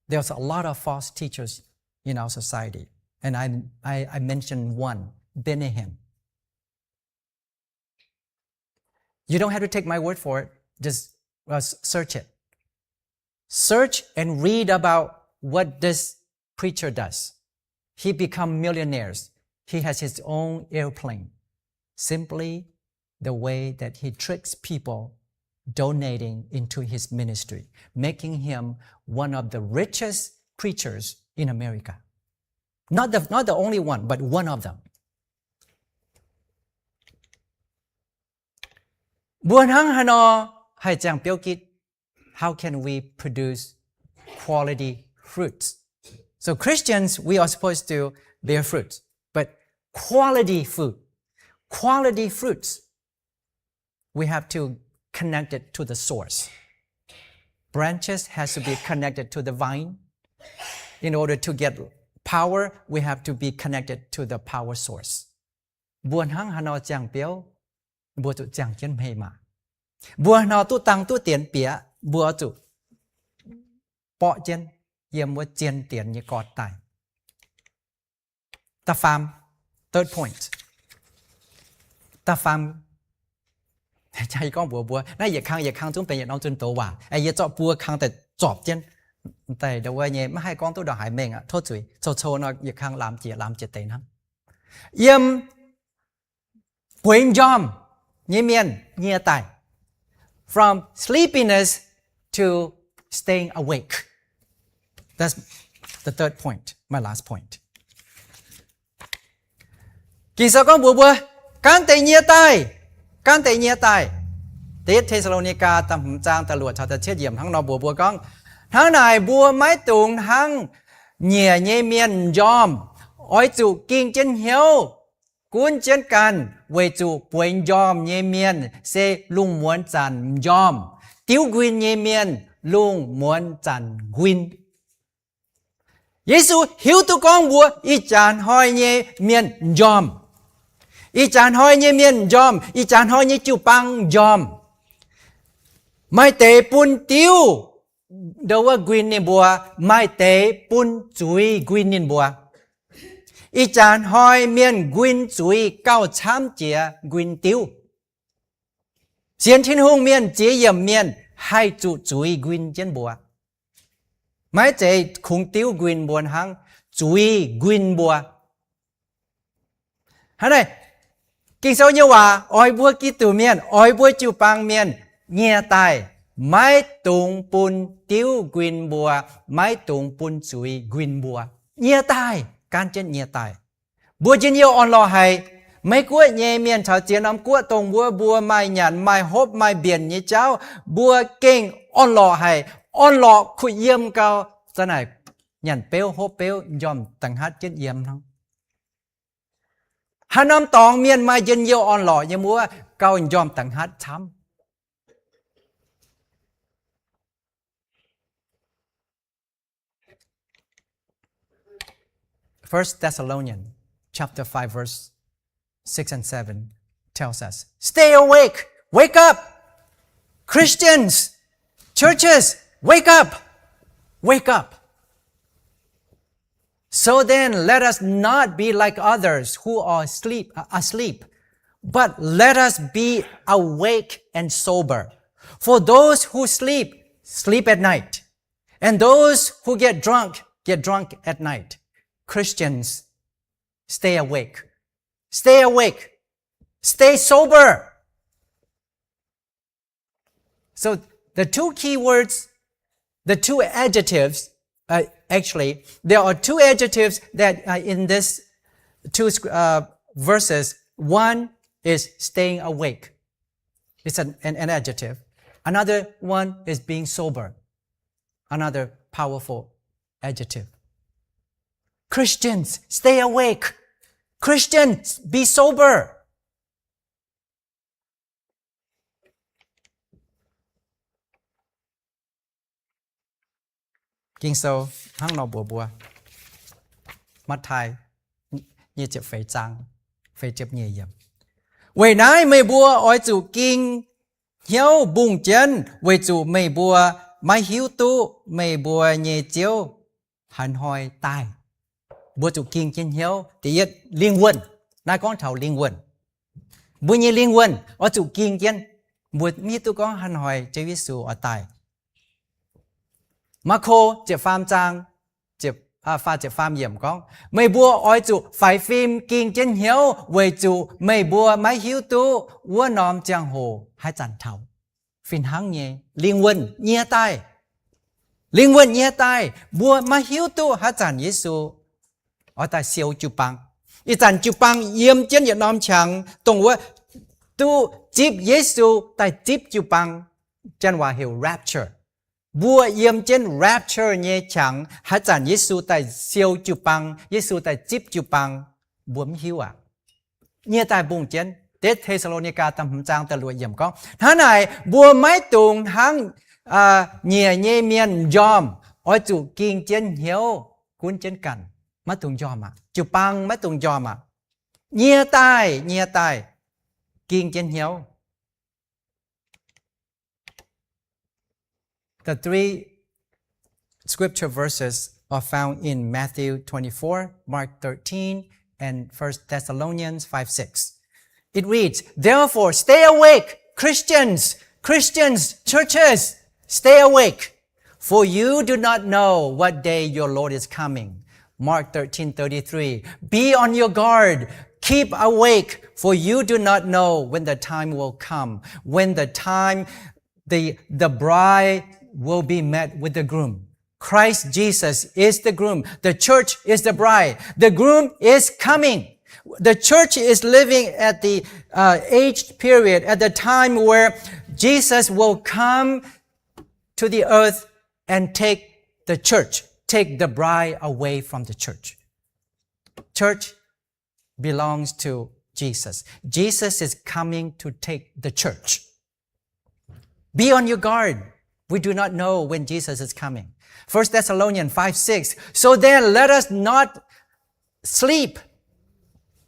There's a lot of false teachers in our society. And I, I, I mentioned one, Benny Hinn. You don't have to take my word for it. Just, uh, s-, search it. Search and read about what this preacher does. He become millionaires. He has his own airplane. Simply the way that he tricks people donating into his ministry, making him one of the richest preachers in America. Not the, not the only one, but one of them. Mbuo hnangv haaix nor haih ziangh biouv gitv? How can we produce quality fruits? So Christians, we are supposed to bear fruit, but quality fruit, quality fruits, we have to connect it to the source. Branches has to be connected to the vine. In order to get power, we have to be connected to the power source. Mbuo hnangv haaix nor ziangh biouv, mbuo zuqc ziangh jienv hmei maac. Mbuo haaix nor duqv dang duqv dienx bieqc, mbuo zuqc borqv jienv yiem wuov zien dienx nyei gorn daaih. Da'faam, third point. Da'faam, yie gorngv mbuox mbuo, naaiv yietc kang yietc kang zungv benx yietc norm zunh doz waac. Yie zorqv buo kang daaih zorpc jienv daaih ndau wuov nyei, maiv haih gorngv duqv ndongc haaix mengh aqv, tov zuiz. Cou-cou nor yietc kang lamz jiex lamz jiex deix hnangv. Yiem bueix m'njormh nyei mienh nyie daaih. From sleepiness to staying awake. That's the third point, my last point. Ging-Sou gorngv mbuox mbuo, gaanv deix nyie daaih, gaanv deix nyie daaih. Da'yietv Te^saa^lo^ni^gaa da'hmz zaang da'luoqc caux da'cietv yiemc hnangv nor mbuox mbuo gorngv, hnangv naaic mbuo maiv dungx hnangv nyiec nyei mienh m'njormh, oix zuqc ging jienv hnyouv, gunv jienv ganh, weic zuqc bueix m'njormh nyei mienh se lungh muonz zanc m'njormh, diuv nquin nyei mienh lungh muonz zanc nquin. Yesu hiuv duqv gorngv mbuox ih jaax hnoi nyei mienh m'njormh. Ih jaax hnoi nyei mienh m'njormh, ih jaax hnoi nyei jiu-baang m'njormh. Maaih deix bun diuv ndau wuov nquin ninh mbuo, maaih deix bun zuiz nquin ninh mbuo. Ih jaax hnoi mienh nquin zuiz gauh camv jiex nquin diuv. Sienx Tin-Hungh mienh, ziex yiemc mienh haih zuqc zuiz nquin jienv mbuo. Maiv zeiz kungx diuv nquin mbuo hnangv, zuiz nquin mbuo. Hnangv naaic, Ging-Sou nyei waac oix mbuo Giduc mienh, oix mbuo jiu-baang mienh nyie daaih, maiv dungx bun diuv nquin mbuo, maiv dungx bun zuiz nquin mbuo. Nyie daaih, gaanv jienv nyie daaih. Mbuo njien-youh orn-lorqc haic. Meiv Guoqv nyei mienh caux ziex norm guoqv dongh wuov mbuo maaih nyanc maaih hopv maaih mbienc nyei jauv, mbuo gengh orn-lorqc haic. Orn-lorqc kuh yiem gau, za'naaic nyanc beuv hopv beuv, m'njormh da'nqa'haav jienv yiem hnangv. Haaix norm dorngx mienh maaih njien-youh orn-lorqc nyei wuov, gauh m'njormh da'nqa'haav camv. First Thessalonians chapter five, verse six and seven tells us, "Stay awake, wake up, Christians, churches, wake up, wake up." So then, let us not be like others who are asleep, asleep, but let us be awake and sober. For those who sleep, sleep at night, and those who get drunk, get drunk at night. Christians, stay awake. Stay awake. Stay sober. So the two key words, the two adjectives, uh, actually, there are two adjectives that are in this two sc-, uh, verses. One is staying awake. It's an, an, an adjective. Another one is being sober. Another powerful adjective. Christians, stay awake. Christians, be sober. Ging-Sou hnangv nor mbuox mbuo, Matv^tai nyic ziepc feix zaang, feix ziepc nyeic yiemc, Weic naaiv meih mbuo oix zuqc ging hnyouv mbungh jienv, weic zuqc meih mbuo maiv hiuv duqv meih mbuo nyei Ziouv haaix hnoi daaih. Mbuo zuqc ging jienv hnyouv, da'yietv, lingh wuonh. Naaiv gorngv taux lingh wuonh. Mbuo nyei lingh wuonh oix zuqc ging jienv. Mbuo maiv hiuv duqv gorngv haaix hnoi Ziouv Yesu oix daaih. Maako ziepc faam zaang, ziepc, aa, faah ziepc faam yiemc gorngv, Meih mbuo oix zuqc faix fim ging jienv hnyouv, weic zuqc meih mbuo maiv hiuv duqv wuov norm ziangh hoc haaix zanc taux. Fih hnangv nyei, lingh wuonh nyie daaih. Lingh wuonh nyie daaih, mbuo maiv hiuv duqv haaix zanc Yesu oix daaih siou jiu-baang. Ih zanc jiu-baang yiem jienv yietc norm qangx, dongh wuov duqv zipv Yesu daaih zipv jiu-baang, janx waac heuc rapture. Mbuo yiem jienv rapture nyei qangx, haaix zanc Yesu daaih siou jiu-baang, Yesu daaih zipv jiu-baang, mbuo mv hiuv aqv. Nyie daaih mbungh jienv. Da'yietv Te^saa^lo^ni^gaa da'hmz zaang da'luoqc yiemc gorngv, Hnangv naaic mbuo maiv dungx hnangv, aa, nyiec nyei mienh m'njormh, oix zuqc ging jienv hnyouv gunv jienv ganh. Maiv dungx m'njormh aqv. Jiu-baang maiv dungx m'njormh aqv. Nyie daaih, nyie daaih, ging jienv hnyouv. The three scripture verses are found in Matthew twenty-four, Mark thirteen, and First Thessalonians five six. It reads, Therefore, stay awake, Christians, Christians, churches, stay awake, for you do not know what day your Lord is coming. Mark thirteen thirty-three, Be on your guard, keep awake, for you do not know when the time will come, when the time the, the bride will be met with the groom. Christ Jesus is the groom. The church is the bride. The groom is coming. The church is living at the, uh, aged period, at the time where Jesus will come to the earth and take the church, take the bride away from the church. Church belongs to Jesus. Jesus is coming to take the church. Be on your guard. We do not know when Jesus is coming. First Thessalonians five six. So then, let us not sleep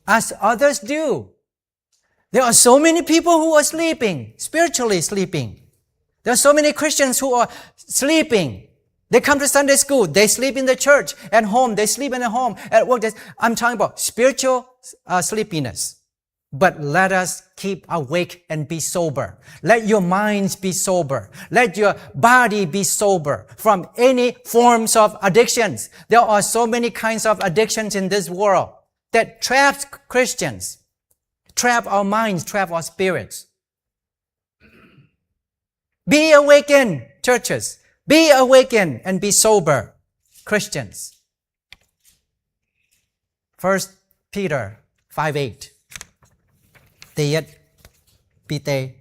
as others do. There are so many people who are sleeping, spiritually sleeping. There are so many Christians who are sleeping. They come to Sunday school, they sleep in the church, at home, they sleep in the home, at work, they, I'm talking about spiritual, uh, sleepiness. But let us keep awake and be sober. Let your minds be sober. Let your body be sober from any forms of addictions. There are so many kinds of addictions in this world that traps Christians, trap our minds, trap our spirits. Be awakened, churches. Be awakened and be sober, Christians. First Peter five eight. Da'yietv Bide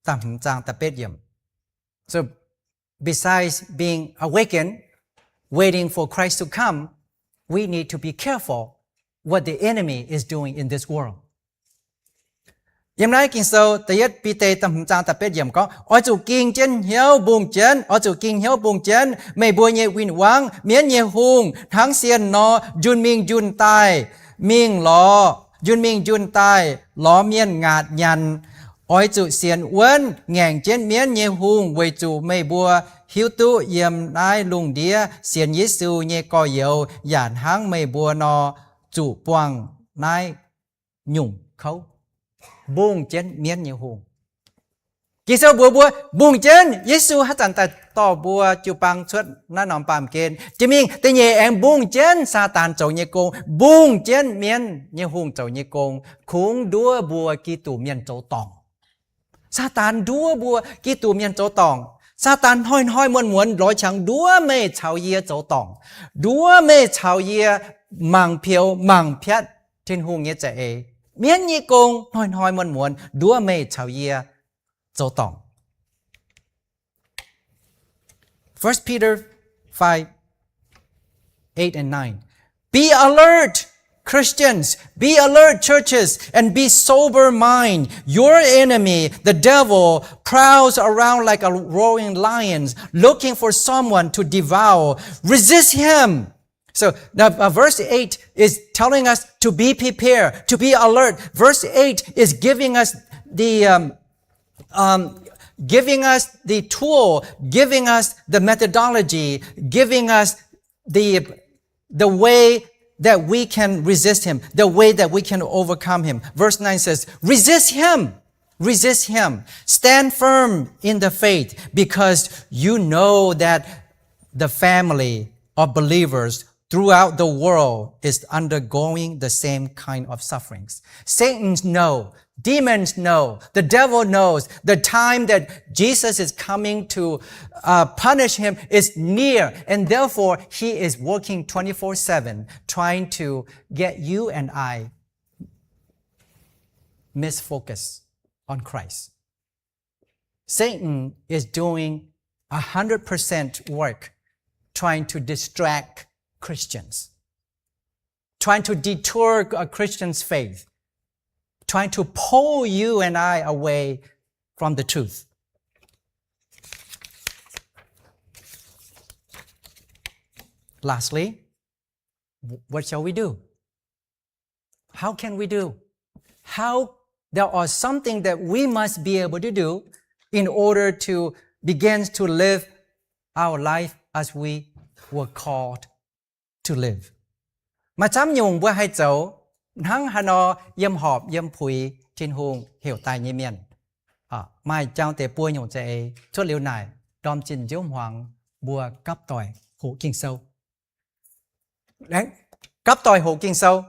da'hmz zaang da'betv yiemc. So, besides being awakened, waiting for Christ to come, we need to be careful what the enemy is doing in this world. Yiem naaiv Ging-Sou, da'yietv Bide da'hmz zaang da'betv yiemc gorngv, oix zuqc ging jienv hnyouv mbungh jienv, oix zuqc ging hnyouv mbungh jienv meih mbuo nyei win-wangv, mienv nyei hungh, hnangv sienh nor, njunh mingh njunh daaih, mingh lorz, njunh mingh njunh daaih, lorz mienh ngaatc nyanc. Oix zuqc sienx wuonv ngaengc jienv mienv nyei hungh, weic zuqc meih mbuo hiuv duqv yiem naaiv lungh ndiev sienx Yesu nyei gorx-youz yaac hnangv meih mbuo nor, zuqc buangh naaiv nyungc kouv. Mbungh jienv mienv nyei hungh. Ging-Sou mbuox mbuo, mbungh jienv Yesu haaix zanc daaih dorh mbuo jiu-baang cuotv naaiv norm baamh gen. Jiex mingh da'nyeic aengx mbungh jienv Saadaan zoux nyei gong, mbungh jienv mienv nyei hungh zoux nyei gong, kungx nduov mbuo Giduc mienh zoux dorngc. Saadaan nduov mbuo Giduc mienh zoux dorngc. Saadaan hnoi-hnoi muonz-muonz lorz qangx nduov meih caux yie zoux dorngc, nduov meih caux yie mangc peux mangc piatv Tin-Hungh nyei za'eix. Mienv nyei gong hnoi-hnoi muonz-muonz nduov meih caux yie zoux dorngc. First Peter five, eight and nine. Be alert, Christians. Be alert, churches, and be sober mind. Your enemy, the devil, prowls around like a roaring lion, looking for someone to devour. Resist him. So the, uh, verse eight is telling us to be prepared, to be alert. Verse eight is giving us the, um, um, giving us the tool, giving us the methodology, giving us the, the way that we can resist him, the way that we can overcome him. Verse nine says, "Resist him, resist him. Stand firm in the faith, because you know that the family of believers throughout the world is undergoing the same kind of sufferings." Satan know, demons know, the devil knows the time that Jesus is coming to, uh, punish him is near, and therefore he is working twenty-four seven trying to get you and I misfocus on Christ. Satan is doing a hundred percent work trying to distract Christians, trying to detour a Christian's faith, trying to pull you and I away from the truth. Lastly, what shall we do? How can we do? How, there are something that we must be able to do in order to begin to live our life as we were called to live. Maaih camv nyungc mbuo haih zoux hnangv haaix nor yiem horpc yiem puix Tin-Hungh heuc daaih nyei mienh. Maaih jangx deix buo nyungc za'eix. Cuotv liuz naaic, ndorm zinh nziouv hmuangx mbuo gapv doic hoqc Ging-Sou. Gapv doic hoqc Ging-Sou.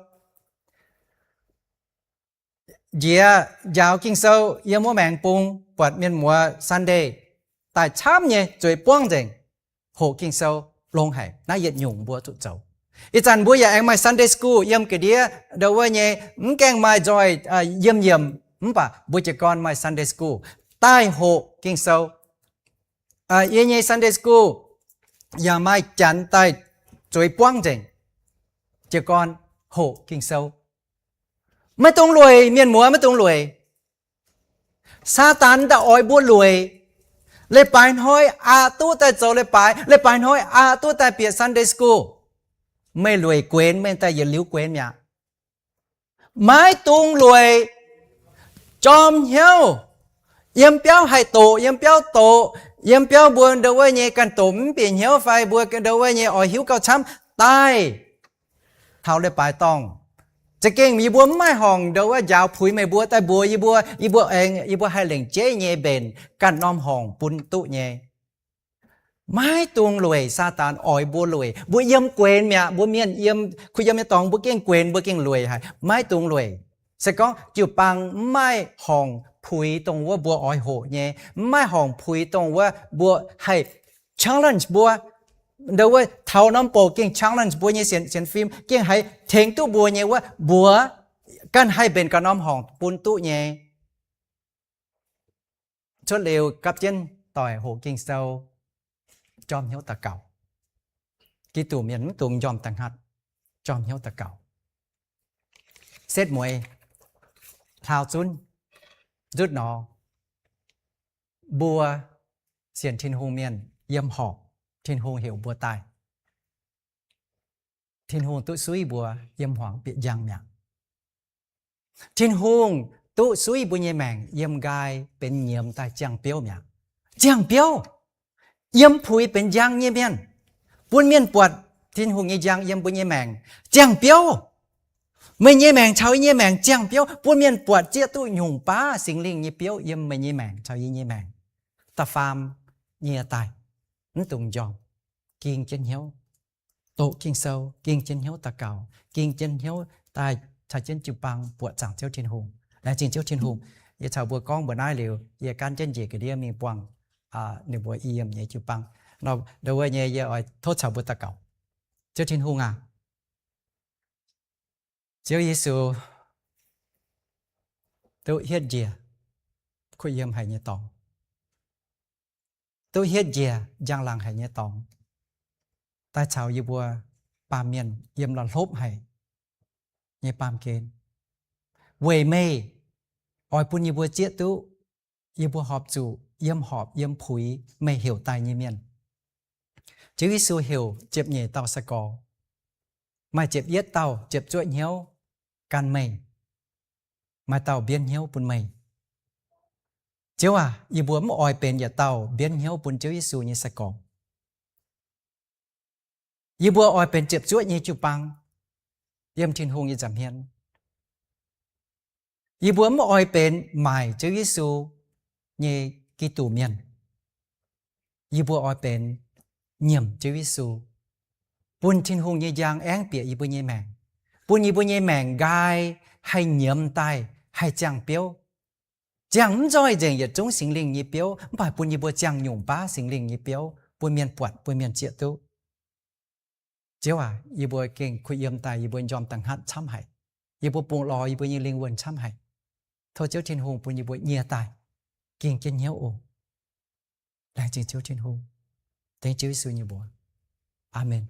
Njiec njaaux Ging-Sou yiem wuov maengx bung, buatc mienh muoz Sunday daaih camv nyei zueiz buangv nzengc, hoqc Ging-Sou longx haic. Naaiv yietc nyungc mbuo zuqc zoux. Ih zanc mbuo yaac aengx maaih Sunday school yiem ga'ndiev ndo wuov nyei, mv gaengh maaih nzoih yiem yiemc, mv baac mbuo jiez gorn maaih Sunday school daaih hoqc Ging-Sou. Yie nyei Sunday school yaac maaih janx daaih zueiz buangv nzengc, jiez gorn hoqc Ging-Sou. Maiv dungx lueic, mienh muoz, maiv dungx lueic. Saadaan daaih oix mbuo lueic. Leiz-baaix hnoi aqc duqv daaih zoux leiz-baaix, leiz-baaix hnoi aqc duqv daaih bieqc Sunday school. Meih lueic guenx, meih daaih yietc liuz guenx mi'aqv. Maiv dungx lueic. Jorm hnyouv. Yiem biauv haih doqc, yiem biauv doqc, yiem biauv mbuo ndo wuov nyei ganh doqc mv bieqc hnyouv fai mbuo ndo wuov nyei oix hiuv gauh camv, daaih taux leiz-baaix dorngh. Za'gengh yie mbuo mv maaih horngc ndo wuov njaaux puix meih mbuo daaih mbuox yie mbuo, yie mbuo aengx, yie mbuo haih lengc jeiv nyei mbenc ganh norm horngc bun duqv nyei. Maiv dungx lueic Saadaan oix mbuo lueic. Mbuo yiem guenx mi'aqv. Mbuo mienh yiem, kuh yiem nyei dorngx mbuo gengh guenx, mbuo gengh lueic haic. Maiv dungx lueic. Se gorngv jiu-baang mv maaih horngc puix dongh wuov mbuo oix hoqc nyei, mv maaih horngc puix dongh wuov mbuo haih challenge mbuo, ndo wuov taux norm bouc gengh challenge mbuo nyei sienx, sienx fim, gengh haih tengx duqv mbuo nyei wuov, mbuo ganh haih mbenc ganh norm horngc bun duqv nyei. Cuotv liuz gapv jienv doic hoqc Ging-Sou, jorm hnyouv daux gaux. Giduc mienh mv dungx njormh da'hngatv, jorm hnyouv daux gaux. Setv mueiz hlaau zunv, nzutv nor, mbuo sienx Tin-Hungh mienh yiem horpc, Tin-Hungh heuc mbuo daaih, Tin-Hungh duqv suiv mbuo yiem hmuangx bieqc njang mi'aqv. Tin-Hungh duqv suiv mbuo nyei maengc yiem nqaai benx nyiemz daaih ziangh biouv mi'aqv. Ziangh biouv, yiem puix benx njang nyei mienh, bun mienh buatc Tin-Hungh nyei njang yiem mbuo nyei maengc ziangh biouv. Meih nyei maengc caux yie nyei maengc ziangh biouv, bun mienh buatc zieqv duqv nyungc baav Singx Lingh nyei biouv yiem meih nyei maengc caux yie nyei maengc. Da'faam, nyie daaih, mv dungx njormh, ging jienv hnyouv doqc Ging-Sou, ging jienv hnyouv daux gaux, ging jienv hnyouv daaih caux jienv jiu-baang buoqc zaangc Ziouv Tin-Hungh. Laengz zingh Ziouv Tin-Hungh. Yie caux mbuo gorngv mbuo naaiv liuz, yie gan jienv njiec ga'ndiev mingh buangh ninh mbuo i yiem nyei jiu-baang. Ndo wuov nyei yie oix tov caux mbuo daux gaux. Ziouv Tin-Hungh aac, Ziouv Yesu duqv hietv njiec kuv yiem haic nyei dorngx. duqv hietv njiec njang-laangc haic nyei dorngx, daaih caux yie mbuo baamh mienh yiem la'hlopv haic nyei baamh gen. Weic meih oix bun yie mbuo zieqv duqv yie mbuo horpc zuqc yiem horpc yiem puix meih heuc daaih nyei mienh. Ziouv Yesu heuc ziepc nyeic dauh sai-gorx. Maaih ziepc yietv dauh ziepc zuoqv hnyouv gan meih. Maaih dauh mbienv hnyouv bun meih. Ziouv aac, yie mbuo mv oix benx yietc dauh mbienv hnyouv bun Ziouv Yesu nyei sai-gorx. Yie mbuo oix benx ziepc zuoqv nyei jiu-baang yiem Tin-Hungh nyei nza'hmien. Yie mbuo mv oix benx maaic Ziouv Yesu nyei Giduc mienh. Yie mbuo oix benx nyiemc Ziouv Yesu, bun Tin-Hungh nyei njang aengv bieqc yie mbuo nyei maengc, bun yie mbuo nyei maengc nqaai haih nyiemz daaih haih ziangh biouv. Ziangh mv nzoih nzengc yietc zungv Singx Lingh nyei biouv, mv baac bun yie mbuo ziangh nyungc baav Singx Lingh nyei biouv bun mienh buatc, bun mienh zieqv duqv. Ziouv aac, yie mbuo gengh kuh yiem daaih yie mbuo njormh da'hngatv camv haic. Yie mbuo bungx lorz yie mbuo nyei lingh wuonh camv haic. Tov Ziouv Tin-Hungh bun yie mbuo nyie daaih ging jienv hnyouv oc. Laengz zingh Ziouv Tin-Hungh. Dengv Ziouv Yesu nyei mbuox. Aamen.